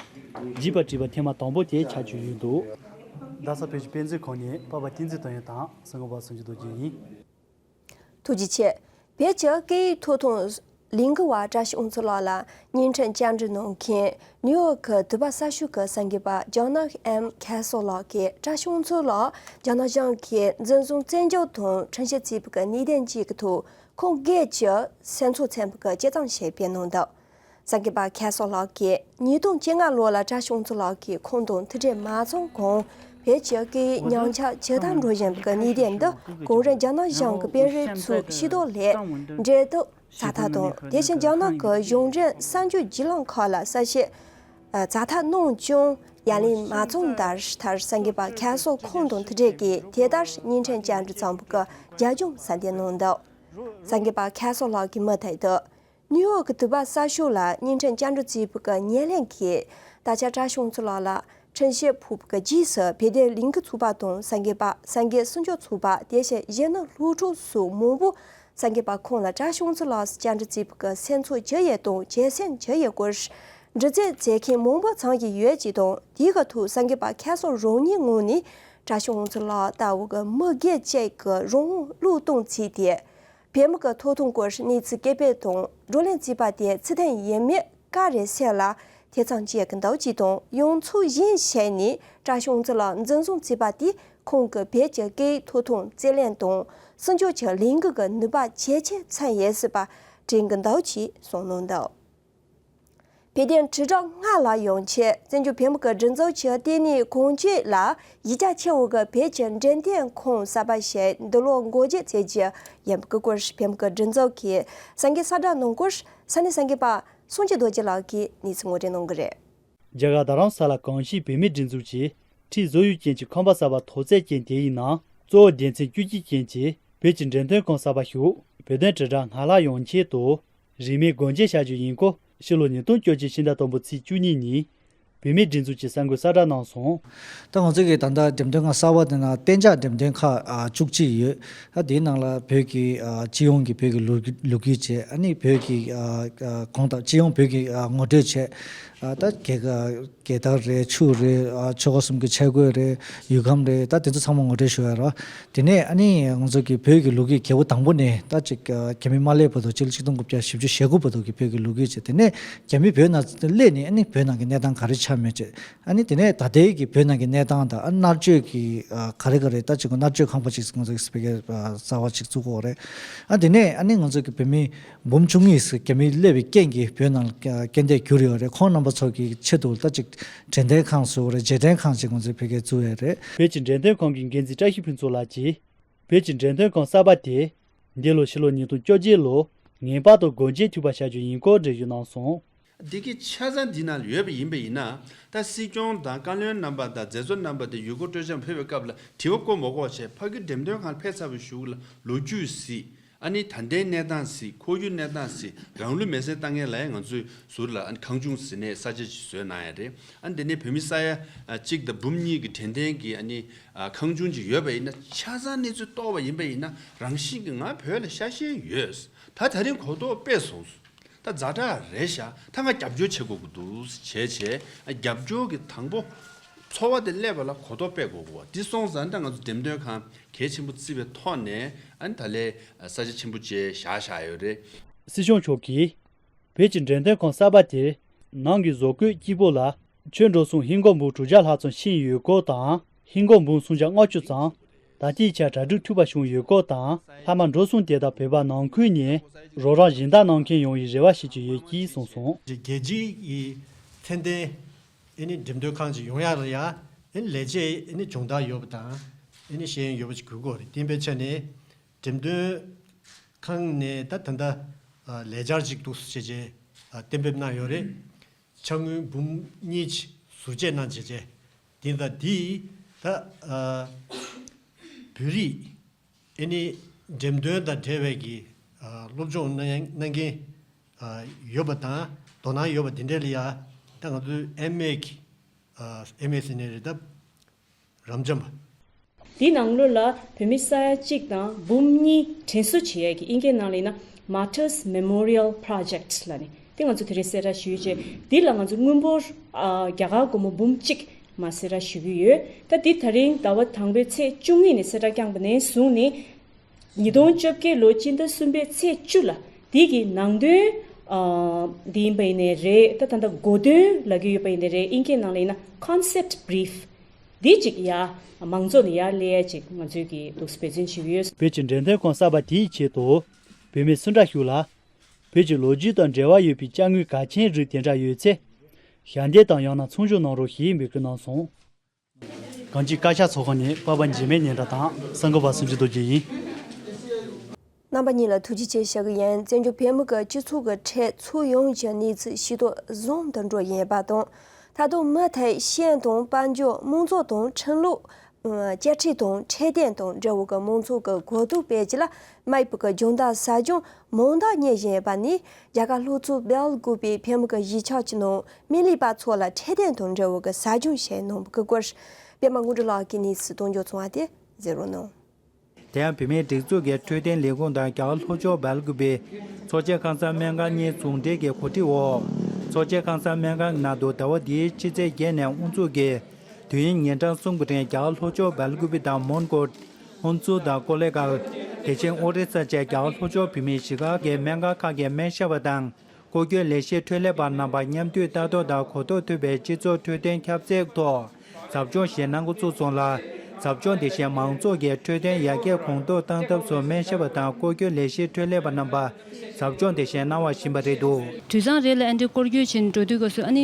རྒྱས་པར་བྲིས་པ་ཐེངས་མ་དང་པོ་དེ་ཆགས་ཀྱི་ཡོད་འདུག། རྡ་ས་བོད་ཀྱི་དཔེ་མཛོད་ཁང་ནས་པ་ཕ་བསྟན་འཛིན་དོན་ཡོད་དང་གསར་འགོད་པ་བསམ་གྱི་རྡོ་རྗེ་ཡིན། ཐུགས་རྗེ་ཆེ། བོད་ཀྱི་སྐད་ཡིག་ཐོག་དང་ལས་འགུལ་བ་བཀྲ་ཤིས་དབང་ཚོགས་ལགས་ལ་བརྙན་འཕྲིན་བཅར་འདྲི་གནང་མཁན་ནིའུ་ཡོག་གི་དུ་བ་གསར་ཤོག་གི་གསར་འགོད་པ་ལྗང་ནག་ཨེམ་མཁས་བཙུན་ལགས་ཀྱིས། བཀྲ་ཤིས་དབང་ཚོགས་ལགས་རྒྱ་ནག་གཞུང་གིས་འཛིན་བཟུང་བཙན་འཇུག་དང་ཁྲིམས་ཞིབ་བྱས་པའི་གནད་དོན་གཅིག་གི་ཐོག་ཁོང་སྒེར་གྱི་སེམས་ཚོར་ཚན་པ་གི་དཔྱད་རྩོམ་ཞིག་སྤེལ་གནང་འདུག། གསར་འགོད་པ་མཁས་བཙུན་ལགས་ཀྱིས་ཉིས་སྟོང་བཅོ་ལྔ་ལོ་ལ་བཀྲ་ཤིས་དབང་ཚོགས་ལགས་ཀྱིས་ཁོང་དང་ཐུག་འཕྲད་མ་སོང་གོང་། བོད་ཀྱི་སྐད་ཡིག་ཉམས་ཆག་ཇེ་དལ་འགྲོ་བཞིན་པའི་གནས་སྟངས་འདི་གོང་རིམ་རྒྱ་ནག་གཞུང་གི་དཔོན་རིགས་ཚོས་ཤེས་རྟོགས་སླད་འབྲེལ་གཏུག་ཛ་དྲག་དང་། དེ་བཞིན་རྒྱ་ནག་གི་གཞུང་འབྲེལ་གསར་འགྱུར་བརྒྱུད་ལམ་ཁག་ལ་གསལ་བཤད་ཛ་དྲག་གནང་ཀྱང་ཡ་ལན་མ་བྱུང་བར། མཐར་གསར་འགོད་པ་མཁས་བཙུན་ཁོང་དང་ཐུག་འཕྲད་ཀྱིས་དེ་ལྟར་བརྙན་འཕྲིན་བཅར་འདྲི་བརྩམས་པའི་རྒྱ་གཞུང་གསལ་འདེབས་གནང་འདུག། གསར་འགོད་པ་མཁས་བཙུན་ལགས་ཀྱིས་མུ་མཐུད་དུ། ནིའུ་ཡོག་གི་དུ་བ་གསར་ཤོག་ལ་བརྙན་འཕྲིན་བཅར་འདྲི་བྱས་པའི་བརྙན་ལེན་གྱིས། ད་ཆ་བཀྲ་ཤིས་དབང་ཚོགས་ལགས་ལ་ཁྲིམས་ཞིབ་ཕོག་པའི་རྗེས་སུ་བོད་དོན་ལས་འགུལ་ཚོགས་པ་དང་། གསར་འགོད་པ། གསར་འགོད་སྲུང་སྐྱོབ་ཚོགས་པ། དེ་བཞིན་གཞོན་ནུ་སློབ་ཕྲུག་སོགས་མང་པོས་གསར་འགོད་པ་ཁོང་ལ་བཀྲ་ཤིས་དབང་ཚོགས་ལགས་སུ་བཅར་འདྲི་བྱས་པའི་སེམས་ཚོར་ཇི་ཡོད་དང་བྱེད་སེམས་ཇི་ཡོད་སྐོར་འདྲི་རྩད་བྱེད་མཁན་མང་པོ་ཚང་གི་ཡོད་ཅེས་དང་། དེའི་ཐོག་གསར་འགོད་པ་མཁས་བཙུན་རང་ཉིད་ངོས་ནས་བཀྲ་ཤིས་དབང་ཚོགས་ལགས་ལྟ་བུ་གི་མི་སྒེར་གཅིག་གི་རང་དབང་བློས་གཏོང་བྱས་ཏེ། བོད་མི་གི་ཐོབ་ཐང་སྐོར་གནས་ཚུལ་སྐད་འབོད་དང་བགྲོ་གླེང་བྱས་པ་དེ་ཚུལ་མཐུན་ཡིན་མིན་བཀའ་རེ་སེམས་ལ་ཐེ་ཚོམ་སྐྱེ་གི་འདུག་ཅེས་དང་། ཡང་ཚོགས་གཞན་ཞིག་ནས་བཀྲ་ཤིས་དབང་ཚོགས་ལགས་འཛིན་བཟུང་བྱས་པ་དེས་ཁོང་གི་བོད་ཀྱི་སྐད་ཡིག་ཐོབ་ཐང་རྩོད་ལེན་དང་སྲུང་སྐྱོབ་ཀྱི་ལས་འགུལ་གྱི་ནུས་པ་ཇེ་ཆེར་ཕྱིན་ཡོད་སྲིད་པ་དྲན་གི་འདུག་ཅེས་གསུངས་གནང་འདུག། བོད་དོན་དྲིལ་བསྒྲགས་སྔར་ལྷག་ཡོང་ཆེད། བཙན་བྱོལ་བོད་མི་གི་སྒྲིག་འཛུགས་ཀྱི་ལྟེ་གནས་གངས་ལྗོངས་ལ་གཞི་རྒྱ་ཆེ་བོ་གི་བོད་ཀྱི་འབྲེལ་མཐུད་ཁང་གསར་པ་ཞིག་འདི་ལོ་སྒོ་འབྱེད་བྱེད་རྒྱུ་ཡིན་པའི་སྐོར་བོད་མི་གི་སྒྲིག་འཛུགས་ཀྱི་གསར་འགོད་གསལ་བསྒྲགས་གནང་སྐོར་ས་གནས་གསར་འགོད་པ་སངས་རྒྱས་རྡོ་རྗེ་ལགས་ཀྱིས་གནས་ཚུལ་ངོ་སྤྲོད་གནང་གི་རེད། རྒྱ་གར་རྡ་རམ་ས་ལ་གངས་སྐྱིད་བོད་མིའི་སྒྲིག་འཛུགས་ཀྱི་ཁྲི་བཟོ་ཡུལ་ཅན་གྱི་ཁང་པ་གསར་པ་ཐོག་བརྩེགས་ཅན་དེ་ཡི་ནང་གཙོ་བོ་སྡེ་ཚན་བཅུ་གཅིག་ཅན་གྱི་བོད་ཀྱི་འབྲེལ་མཐུད་ཁང་གསར་པ་ཞིག་བོད་དོན་དྲིལ་བསྒྲགས་སྔར་ལྷག་ཡོང་ཆེད་དུ། རིན་མེད་སྒོ་འབྱེད་བྱ་རྒྱུ་ཡིན་སྐོར་ཕྱི་ལོ་ཉིས་སྟོང་བཅོ་བརྒྱད་ཕྱི་ཟླ་དང་པོ་ཚེས་བཅུ་གཉིས་ཉིན་བོད་མིའི་སྒྲིག་འཛུགས་ཀྱིས་གསར་འགོད་གསལ་བསྒྲགས་གནང་སོང་། ད་ང་ཚོ་གི་ད་ལྟ་འགྲེམས་སྟོན་ཁང་གསར་པ་དེ་ནང་གཏན་འཇགས་འགྲེམས་སྟོན་ཁང་ཨ་བཅུ་གཅིག་ཡོད། ད་དེའི་ནང་ལ་བོད་ཀྱི་ཨ་སྤྱི་ཡོངས་ཀྱི་བོད་ཀྱི་ལོ་རྒྱུས་ལོ་རྒྱུས་བྱས། ཨ་ནི་བོད་ཀྱི་ཨ་ཨ་གོང་དང་སྤྱི་ཡོངས་བོད་ཀྱི་ཨ་ངོ་སྤྲོད་བྱས། ཨ་ད་རྒྱལ་ཁ་རྒྱལ་དར་རེད། ཆོས་རེད། ཨ་ཆོལ་ཁ་གསུམ་གྱི་ཆས་གོས་རེད། ཡུལ་ཁམས་རེད། ད་དེ་ཚོ་ཚང་མ་ངོ་སྤྲོད་ཞུ་ཡ་རོ། དེ་ནས་ཨ་ནི་ང་ཚོ་གི་བོད་ཀྱི་ལོ་རྒྱུས་རྒྱལ་པོ་དང་པོ་ནས་ད་ཅིག་རྒྱ་མི་མ་སླེབས་བར་དུ་ཕྱི་ལོ་ཆིག་སྟོང་དགུ་བརྒྱ་བཞི་བཅུ་ཞེ་དགུ་བར་དུ་གི་བོད་ཀྱི་ལོ་རྒྱུས་བྱས། དེ་ནས་རྒྱ་མི་བོད་ནང་སླེབས་ནས་ཨ་ནི་བོད་ནང་གི་གནས་སྟངས་ག་རེ་ཆགས་མེད་བྱས། ཨ་ནི་དེ་ནས་ད་ལྟའི་གི་བོད་ནང་གི་གནས་སྟངས་དང་། ཨ་མནར་གཅོད་ཀྱི་ཨ་ག་རེ་ག་རེ། ད་ཅིག་མནར་གཅོད་ཁང་པ་ཅིག་ང་ཚོ་གི་བོད་ཀྱི་ཨ་གསར་པ་ཅིག་བཙུགས་ཡོད་རེད། ཨ་དེ་ནས་ཨ་ནི་ང་ཚོ་གི་བོད་མི་འབུམ་བཅུ་གཉིས་ཙམ་རྒྱ་མི་སླེབས་པའི་རྐྱེན་གྱིས་བོད་ནང་ལ་རྐྱེན་འདས་གྱུར་ཡོད་རེད། ཁོང་རྣམ་པ་ཚོ་གི་ཆེད་དུ་ད་ཅིག་འབྲེལ་མཐུད་ཁང་བཟོས་རེད། རྗེས་དྲན་ཁང་ཅིག་ང་ཚོས་བོད་སྐད་བཙུགས་ཡོད་རེད། བོད་ཀྱི་འབྲེལ་མཐུད་ཁང་གི་འགན་འཛིན་བཀྲ་ཤིས་ཕུན་ཚོགས་ལགས་ཀྱིས། བོད་ཀྱི་འབྲེལ་མཐུད་ཁང་གསར་པ་དེ་འདི་ལོ་ཕྱི་ལོ་ཉིས་སྟོང་བཅོ་བརྒྱད་ལོ་ངེས་པར་དུ་སྒོ་འབྱེད་ཐུབ་པ་བྱ་རྒྱུ་ཡིན་སྐོར་འགྲེལ་བརྗོད་གནང་སོང་། འདི་གི་ཆ་ཚང་འདི་ནང་ཡོད་པ་ཡིན་པ་ཡིན་ན། ད་སྲིད་སྐྱོང་དང་བཀའ་བློན་རྣམ་པ་དང་མཛད་གཙོ་རྣམ་པ་དེ་ཡུལ་སྐོར་སྤྲོ་འཆམ་ཕེབས་པའི་སྐབས་ལ་དྲི་བ་བཀོད་མ་དགོས་བྱས། ཕ་གི་འགྲེམས་སྟོན་ཁང་ཕེབས་ཚར་བའི་གཞུག་ལ་ལོ་རྒྱུས་གཟིགས། ཨ་ནི་ད་ལྟའི་གནས་སྟངས་གཟིགས། ཁོར་ཡུག་གནས་སྟངས་གཟིགས། རང་ལུས་མེར་སྲེག་བཏང་མཁན་ལ་ཡང་ང་ཚོས་ཟུར་ལ་ཨ་ནི་ཁང་ཆུང་ཟེར་ནས་ས་ཆ་ཞིག་བཟོས་གནང་ཡ་རེད། ཨ་ནི་དེ་ནས་བོད་མི་ས་ཡ་གཅིག་དང་འབུམ་གཉིས་ཀྱི་འབྲེལ་ལྡན་གྱི་ཨ་ནི་ཨ་ཁང་ཆུང་ཅིག་ཡོད་པ་ཡིན་ན། ཆ་ཚང་གནས་ཚུལ་རྟོགས་པ་ཡིན་པ་ཡིན་ན། རང་བཞིན་གྱིས་ང་བོད་ལ་ཤ་ཞེན་ཡོད། ད་ད་རིང་གོ་རྟོགས་སྤེལ་སོང་། ད་ཛ་དྲག་རེད་ཤག། ད་ང་རྒྱབ་སྐྱོར་བྱེད་དགོས་ཀྱི་འདུག་བྱས་བྱས། ཨ་རྒྱབ་སྐྱོར་གྱི་དང་པོ་ འཚོ་བ་དེ་སླེབས་པ་ལ་གོ་རྟོགས་སྤེལ་དགོས་པ། འདི་སོང་ཙང་ད་ང་ཚོ་འགྲེམས་སྟོན་ཁང་གལ་ཆེན་པོ་བརྩི་བའི་ཐོག་ནས་ཨ་ནི་ད་ལས་ས་ཆ་ཆེན་པོ་བཅས་བཞག་བཞག་ཡོད་རེད། སྲིད་སྐྱོང་མཆོག་གིས་བོད་ཀྱི་འགྲེམས་སྟོན་ཁང་གསར་པ་དེར་ནང་གི་བཟོ་བཀོད་སྐྱིད་པོ་ལ་ཆུ་འགྲོ་སོང་ཧིན་སྒོར་འབུམ་དྲུག་བརྒྱ་ལྷག་ཙམ་ཕྱིན་ཡོད་སྐོར་དང་། ཧིན་སྒོར་འབུམ་སུམ་བརྒྱ་ལྔ་བཅུ་ཙམ་ད་ལྟའི་ཆར་གྲ་སྒྲིག་ཐུབ་པ་བྱུང་ཡོད་སྐོར་དང་། ལྷག་མ་འགྲོ་སོང་དེ་དག་བོད་པ་ནང་ཁུལ་ནས་རོགས་རམ་གཞན་དག་གནང་མཁན་ཡོང་བའི་རེ་བ་བྱེད་ཀྱི་ཡོད་ཅེས་གསུངས་སོང་། རྒྱལ་སྤྱིའི་ཚད་ལྡན་ཨེ་ནི་འགྲེམས་སྟོན་ཁང་ཅིག་ཡོང་ཡག་ལ་ཡ་ཨེ་ནི་ལས་བྱེད་ཨེ་ནི་སྦྱོང་བརྡར་ཡོད་པ་དང་ཨེ་ནི་ཤེས་ཡོན་ཡོད་པ་ཅིག་དགོས་ཀྱི་ཡོད་རེད། དེ་འབད་བྱས་ནས་འགྲེམས་སྟོན་ཁང་ནས་ད་ད་ལྟ་ལས་འཆར་ཅིག་འདུག་ཟེར་བྱས་བྱས་གཏན་འབེབས་གནང་ཡོད་རེད། ཕྱག་དངུལ་འབུམ་གཉིས་ཟུར་བཅད་གནང་བྱས་བྱས་དེ་ད་དེ་ད་བོད་རིགས་ཨེ་ནི་འགྲེམས་སྟོན་དང་འབྲེལ་བའི་གི་སློབ་སྦྱོང་གནང་གནང་མཁན་ཡོད་པ་དང་དོ་སྣང་ཡོད་པ་དེ་འདྲ་ལ་ཡ་ད་ང་ཚོའི་ཨེམ་ཨེ་གི་ཨེམ་ཨེ་ཟེར་ནའི་རེད་ད་རབ་འབྱམས་པ། འདི་ནང་ལོགས་ལ་བོད་མི་ས་ཡ་གཅིག་དང་འབུམ་གཉིས་དྲན་གསོ་བྱེད་ཡས་ཀྱི་ཨིན་སྐད་ནང་ལ་ཡིན་ན་Martyrs Memorial Project ལབ་ནས་དེ་ང་ཚོ་དེ་རིང་གསལ་བསྒྲགས་ཞུས་བྱས། འདི་ལ་ང་ཚོ་དངུལ་འབོར་ཨ་རྒྱ་གར་སྒོར་མོ་འབུམ་གཅིག་མ་གསལ་བསྒྲགས་ཞུ་གི་ཡོད། ད་འདི་ད་རིང་ཟླ་བ་དང་པོའི་ཚེས་བཅུ་གཉིས་ནས་གསལ་བསྒྲགས་བསྐྱངས་པ་ནས་བཟུང་ནས་ཉིས་སྟོང་བཅོ་བརྒྱད་ལོ་སྤྱི་ཟླ་གསུམ་པའི་ཚེས་བཅུ་ལ་འདི་གི་ནང་དོན་ཨ་འདི་ཡིན་པ་ཡིན་ནའི་རེད། ད་ད་ལྟ་གོ་དོན་ལབ་ཀྱི་ཡོད་པ་ཡིན་ནའི་རེད། ཨིན་སྐད་ནང་ལ་ཡིན་ན་Concept Brief འདི་གཅིག་ཡ་མང་ཚོགས་ནས་ཡར་སླེབས་ཡ་ཅིག་ང་ཚོས་ཀྱི་འདུག་སེ་འབད་བརྩོན་བྱེད་ཀྱི་ཡོད། བོད་ཀྱི་འགྲེམས་སྟོན་ཁང་གསར་པ་དེའི་ཆེད་དུ་བོད་མི་སུ་འདྲ་ཞིག་ལ་བོད་ཀྱི་ལོ་རྒྱུས་དང་འབྲེལ་བ་ཡོད་པའི་དཔྱ་དངུལ་གལ་ཆེན་རིགས་དེ་འདྲ་ཡོད་ཚེ་ཞལ་འདེབས་དང་ཡང་ན་ཚོང་སྒྱུར་གནང་རོགས་ཞེས་འབོད་སྐུལ་གནང་སོང་། གངས་སྐྱིད་བཀའ་ཤག་ཚོགས་ཁང་ནས་པ་ཕ་འཇིགས་མེད་སྙན་གྲགས་དང་གསར་འགོད་པ་སུམ་ཅུ་རྡོ་རྗེ་ཡིན། རྣམ་པ་གཉིས་ལ་ཐུགས་རྗེ་ཆེ་ཞུ་གི་ཡིན། བཙན་བྱོལ་བོད་མི་གི་སྤྱི་ཚོགས་ཀྱི་ཁྲོད་ཕྱོགས་ཡོངས་ཀྱི་གནས་ཚུལ་ཞིབ་ཏུ་བཟུང་དུ་འགྲོ་བཞིན་པ་དང་། ད་དུང་མུ་མཐུད་ཤེས་ཡོན་དང་དཔལ་འབྱོར། དམངས་གཙོ་དང་ཁྲིམས་ལུགས། དཔྱ་ཁྲལ་དང་ཁྲལ་དོན་དང་འབྲེལ་བའི་གི་མང་ཚོགས་ཀྱི་གོ་རྟོགས་སྤེལ་རྒྱུ་ལ་མི་བོད་ཀྱི་སྦྱོང་བརྡར་ཟབ་སྦྱོང་མང་དག་གཉེར་བཞིན་པ་ནི་རྒྱ་གར་ལྷོ་ཕྱོགས་སྦེལ་ཀོབ་པའི་བོད་མི་གི་གཞིས་ཆགས་ཀྱི་ནང་མི་ལུས་པ་ཚོ་ལ་ཁྲལ་དོན་དང་འབྲེལ་བའི་གི་ཟབ་སྦྱོང་བྱས་གནང་བའི་གི་སྐོར། པད་མ་དངོས་གྲུབ་ལགས་ཀྱིས་གནས་ཚུལ་གཏོང་རྒྱུ་བྱུང་བ་དེ་གཟིགས་རོགས་གནང་། དེ་ཡང་བོད་མིའི་སྒྲིག་འཛུགས་ཀྱི་འཕྲོད་བསྟེན་ལས་ཁུངས་དང་རྒྱ་གར་ལྷོ་ཕྱོགས་སྦེལ་ཀོབ་པའི་ཚོགས་ཆེན་ཁང་གསར་སྨན་ཁང་གཉིས་ཟུང་འབྲེལ་གྱི་གོ་སྒྲིག་འོག་ཚོགས་ཆེན་ཁང་གསར་སྨན་ཁང་ནང་དུ་ཟླ་བ་འདིའི་ཕྱི་ཚེས་བརྒྱད་ནས་དབུ་འཛུགས་ཀྱིས་དུས་ཡུན་ཉིན་གྲངས་གསུམ་གྱི་རིང་རྒྱ་གར་ལྷོ་ཕྱོགས་སྦེལ་ཀོབ་དང་མོན་གྷོ། ཧོན་སུར་དང་ཀོ་ལེ་གྷལ། དེ་བཞིན་ཨོ་རི་ས་བཅས་རྒྱ་གར་ལྷོ་ཕྱོགས་བོད་མིའི་གཞིས་ཁག་གི་སྨན་ཁང་ཁག་གི་སྨན་ཞབས་པ་དང་སྐོར་སྐྱོད་ལས་གཞིའི་འཕྲོད་ལས་པ་རྣམ་པ་མཉམ་འདུས་ལྟ་རྟོག་དང་གོ་རྟོགས་ཐུབ་པའི་སྤྱི་ཚོགས་འཕྲོད་བསྟེན་ཁྱབ་ཚད་ཐོག་ཟབ་སྦྱོང་ཞིག་གནང་འགོ་ཚུགས་སོང་ལ། ཟབ་སྦྱོང་དེ་བཞིན་མང་ཚོགས་ཀྱི་འཕྲོད་བསྟེན་ཡར་རྒྱས་གོང་མཐོར་གཏང་ཐབས་སུ་སྨན་ཞབས་པ་དང་སྐོར་སྐྱོད་ལས་གཞིའི་འཕྲོད་ལས་པ་རྣམ་པ་ཟབ་སྦྱོང་དེ་བཞིན་གནང་བ་ཡིན་པ་རེད་འདུག་དུས་བཟང་རེ་ལ་ཨ་འདྲའི་སྐོར་སྐྱོད་བྱེད་འགྲོ་དུས་སྐབས་སུ་ཨ་ནི་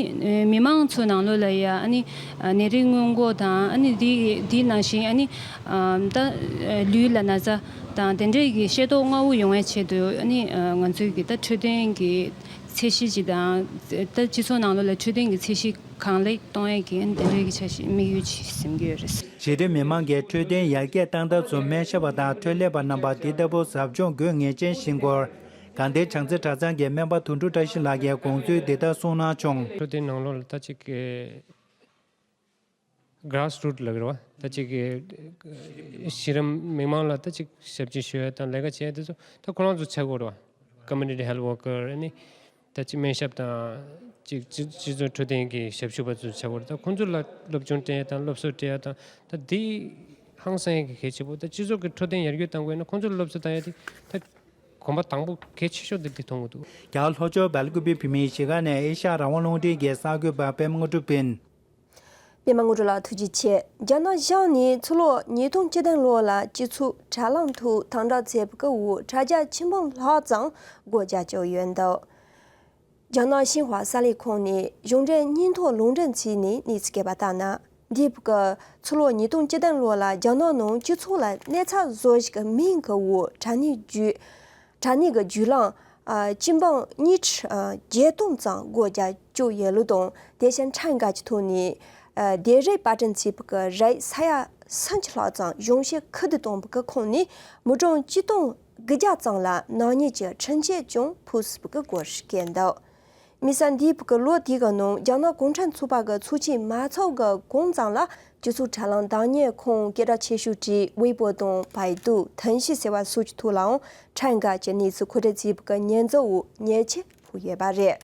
མི་མང་ཚོ་ནང་ལོགས་ལ་ཡ་ཨ་ནི་ནད་རིགས་སྔོན་འགོག་དང་ཨ་ནི་འདི་འདི་ནང་བཞིན་ཨ་ནི་ད་ལུས་ལ་ན་ཚ་དང་དེ་འདྲའི་གི་ཤེས་རྟོགས་སྔ་བོ་ཡོང་བའི་ཆེད་དུ་ཨ་ནི་ང་ཚོའི་གི་ད་འཕྲོད་བསྟེན་གི་ཚད་གཞི་ཅིག་དང་ད་སྤྱི་ཚོགས་ནང་ལོགས་ལ་འཕྲོད་བསྟེན་གི་ཚད་གཞི་གང་ལེགས་གཏོང་ཡས་ཀྱི་དེ་འདྲའི་གི་འཆར་གཞི་དམིགས་ཡུལ་ཅིག་འཛིན་གྱི་ཡོད་རེད། གཞི་རིམ་མི་མང་གི་འཕྲོད་བསྟེན་ཡར་རྒྱས་གཏང་ཐབས་སུ་སྨན་ཞབས་པ་དང་འཕྲོད་ལས་པ་རྣམ་པ་འདི་ལྟ་བུ་ཟབ་སྦྱོང་དགོས་ངེས་ཅན་ཞིག་སྐོར་དགའ་ལྡན་བྱང་རྩེ་གྲྭ་ཚང་གི་སྨན་པ་དོན་གྲུབ་བཀྲ་ཤིས་ལགས་ཀྱིས་དགོངས་ཚུལ་འདི་ལྟར་གསུངས་གནང་བྱུང་། འཕྲོད་བསྟེན་ནང་ལོགས་ལ་ད་ཅིག་གི་Grassroot ལབ་ཀྱི་རེད་བ། ད་ཅིག་གི་གཞི་རིམ་མི་མང་ལ་ད་ཅིག་ཞབས་ཕྱི་ཞུ་ཡ་དང་ལས་ཀ་བྱེད་ཡ་དེ་ཚོ་ད་ཁོ་རང་ཚོ་བྱེད་དགོས་རེད་བ། Community health worker ཨ་ནི་ད་ཅིག་སྨན་ཞབས་དང་ཅིག་སྤྱི་སྤྱི་ཚོགས་འཕྲོད་བསྟེན་གྱི་ཞབས་ཞུ་པ་ཚོ་བྱེད་དགོས་རེད། ད་ཁོང་ཚོ་ལ་སློབ་སྦྱོང་སྤྲད་ཡ་དང་སློབ་གསོ་སྤྲད་ཡ་དང་ད་འདི་ཧང་སང་ཡ་གི་གལ་ཆེ་པོ། ད་སྤྱི་ཚོགས་ཀྱི་འཕྲོད་བསྟེན་ཡར་རྒྱས་གཏང་དགོས་ན་ཁོང་ཚོ་ལ་སློབ་གསོ་གཏང་ཡ་དེ་ད་གོམ་པ་དང་པོ་གལ་ཆེ་ཤོས་དེ་འདི་མཐོང་གི་འདུག་རྒྱ་གར་ལྷོ་ཕྱོགས་སྦེལ་ཀོབ་པའི་བོད་མིའི་གཞིས་ཁག་ནས་ཨེ་ཤ་ཡ་རང་དབང་རླུང་འཕྲིན་གྱི་གསར་འགོད་པ་པད་མ་དངོས་གྲུབ་ཡིན། པད་མ་དངོས་གྲུབ་ལགས་ཐུགས་རྗེ་ཆེ། རྒྱ་ནག་གཞུང་ནས་ཕྱི་ལོ་ཉིས་སྟོང་བཅུ་བདུན་ལོ་ལ་སྤྱི་ཚོགས་དྲ་ལམ་ཐོག་དམ་དྲག་བྱས་པའི་འོག་དྲ་རྒྱ་ཆེན་པོ་ལྷག་ཙམ་སྒོ་རྒྱག་བཅུག་ཡོད་འདུག་རྒྱ་ནག་ཤིན་ཧྭ་གསར་ལས་ཁང་ནས་གཞུང་འབྲེལ་སྙན་ཐོ་ལུང་འདྲེན་བྱས་ནས་གནས་ཚུལ་སྤེལ་བ་ལྟར་ན། འདས་པའི་ཕྱི་ལོ་ཉིས་སྟོང་བཅུ་བདུན་ལོ་ལ་རྒྱ་ནག་ནང་སྤྱི་ཚོགས་ལ་གནོད་འཚེ་བཟོ་གཞི་གི་མིང་གི་འོག་དྲ་གནས་བརྒྱུད། དྲ་གནས་ཀྱི་བརྒྱུད་ལམ་སྤྱི་འབངས་ཉིས་ཁྲི་བརྒྱད་སྟོང་ཙམ་སྒོ་རྒྱག་བཅུག་ཡོད་ལུགས་དང་། དེ་བཞིན་ཁྲིམས་འགལ་གྱི་ཐོག་ནས་སྡེབ་རིས་པར་སྐྲུན་བྱས་པའི་རིགས་ས་ཡ་སུམ་ཅུ་ལྷག་ཙམ་གཞུང་བཞེས་ཁུ་བསྡུ་བཏང་བའི་ཁོངས་ནས་མི་གྲངས་ཆིག་སྟོང་དགུ་བརྒྱ་ཙམ་ལ་ནག་ཉེས་ཀྱི་ཁྲིམས་ཆད་ཀྱང་ཕོག་སྲིད་པའི་སྐོར་བཀོད་འདུག་མི་ས་འདས་པའི་ལོ་དེའི་ནང་རྒྱ་ནག་གུང་ཁྲན་ཚོགས་པ་གི་ཚོགས་ཆེན་མ་ཚོགས་ཀྱི་གོང་ཙམ་ལ་སྤྱི་ཚོགས་དྲ་ལམ་བདག་གཉེར་ཁང་སྐད་གྲགས་ཆེ་ཤོས་ཀྱི་ཝེ་པོ་དང་བའི་ཏུ། ཐེན་ཞི་ཟེར་བ་སོགས་ཀྱི་ཐོག་ལའང་ཁྲིམས་འགལ་གྱི་གནས་ཚུལ་མཁོ་སྤྲོད་བྱས་པའི་ཉེས་འཛུགས་འོག་ཉེས་ཆད་ཕོག་ཡོད་པ་རེད།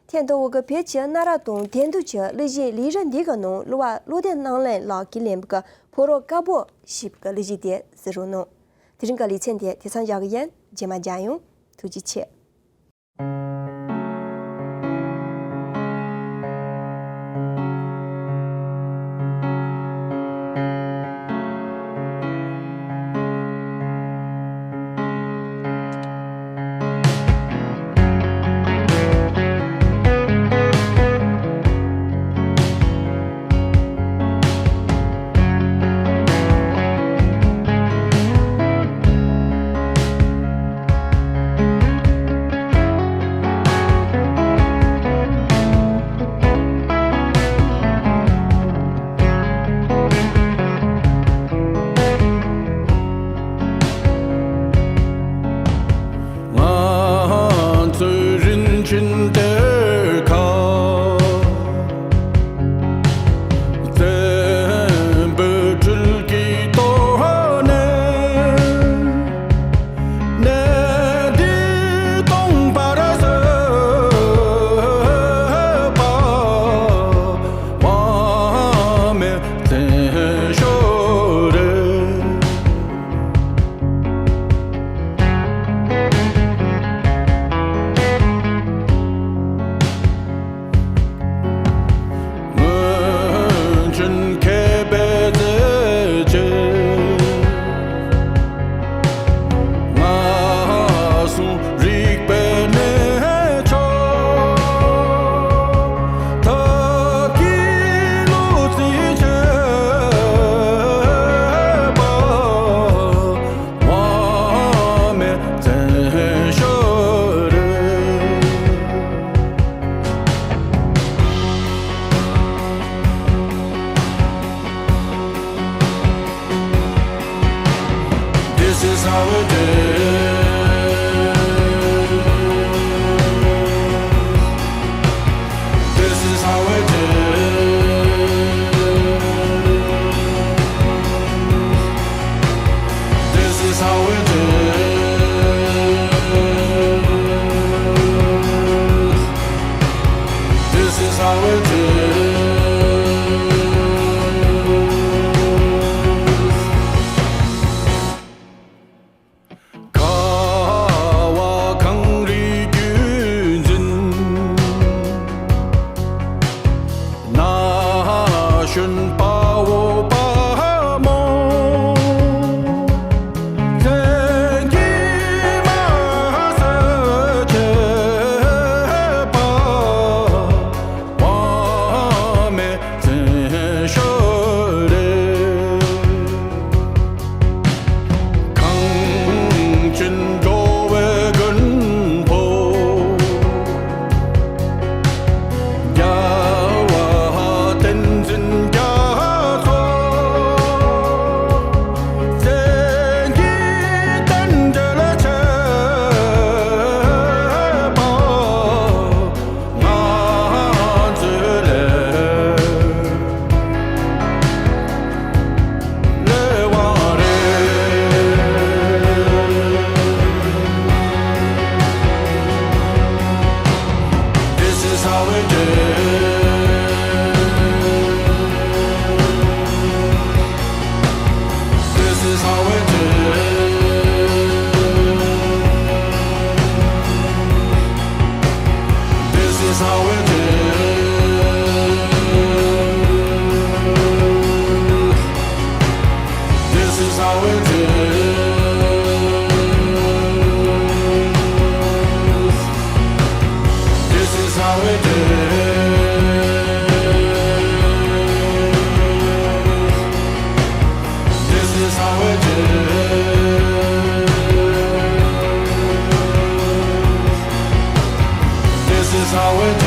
ཐེངས་དང་པོ་གི་བོད་ཀྱི་གནའ་རབས་དང་དེང་དུས་ཀྱི་གླུ་གཞས་ལས་རིམ་འདི་གི་ནང་གླུ་བ་བློ་ལྡན་རྣམ་གླིང་ལགས་ཀྱིས་ལེན་པའི་ཕོ་རོག་དཀར་པོ་ཞེས་པའི་གླུ་གཞས་དེ་གཟིགས་རོགས་གནང་། དེ་རིང་གི་ལེ་ཚན་དེ་དེང་སང་བཞག་གི་ཡིན། རྗེས་མ་མཇལ་ཡོང་། ཐུགས་རྗེ་ཆེ། ང་ཚོའི་རིན་ཆེན་གཏེར་ཁ། བཙན་པོའི་འཕྲུལ་གྱི་དོ་ནས། གནས་འདི་སྟོང་པར་བཟོས་པ། དབང་མེད་བཙན་བྱོལ་རེད། སྔོན་བྱོན་མཁས་པའི་མཛད་རྗེས། སྔར་སོང་རིག་པའི་གནས་མཆོག། ཐབས་ཀྱིས་བློ་རྩིས་བྱེད་པ། དབང་མེད་བཙན་བྱོལ་རེད། This is how it is. This is how it is. This is how it is. This is how it is. ཁ་བ་གངས་རིའི་བརྒྱུད་འཛིན། ན་གཞོན་དཔའ་བོ་དཔའ་མོ། བཙན་གྱིས་མ་བཟོད་བྱེད་པ། དབང་མེད་བཙན་བྱོལ་རེད། གངས་ཅན་འགྲོ་བའི་མགོན་པོ། རྒྱལ་བ་བསྟན་འཛིན་རྒྱ་མཚོ། བཙན་གྱིས་རྟེན་འབྲེལ་བྱེད་པ། ང་ཚོའི་ལས་ལས་དབང་རེད། This is how it is. This is how it is. This is how it is. This is how it is. This is how it is. This is how it is. This is how it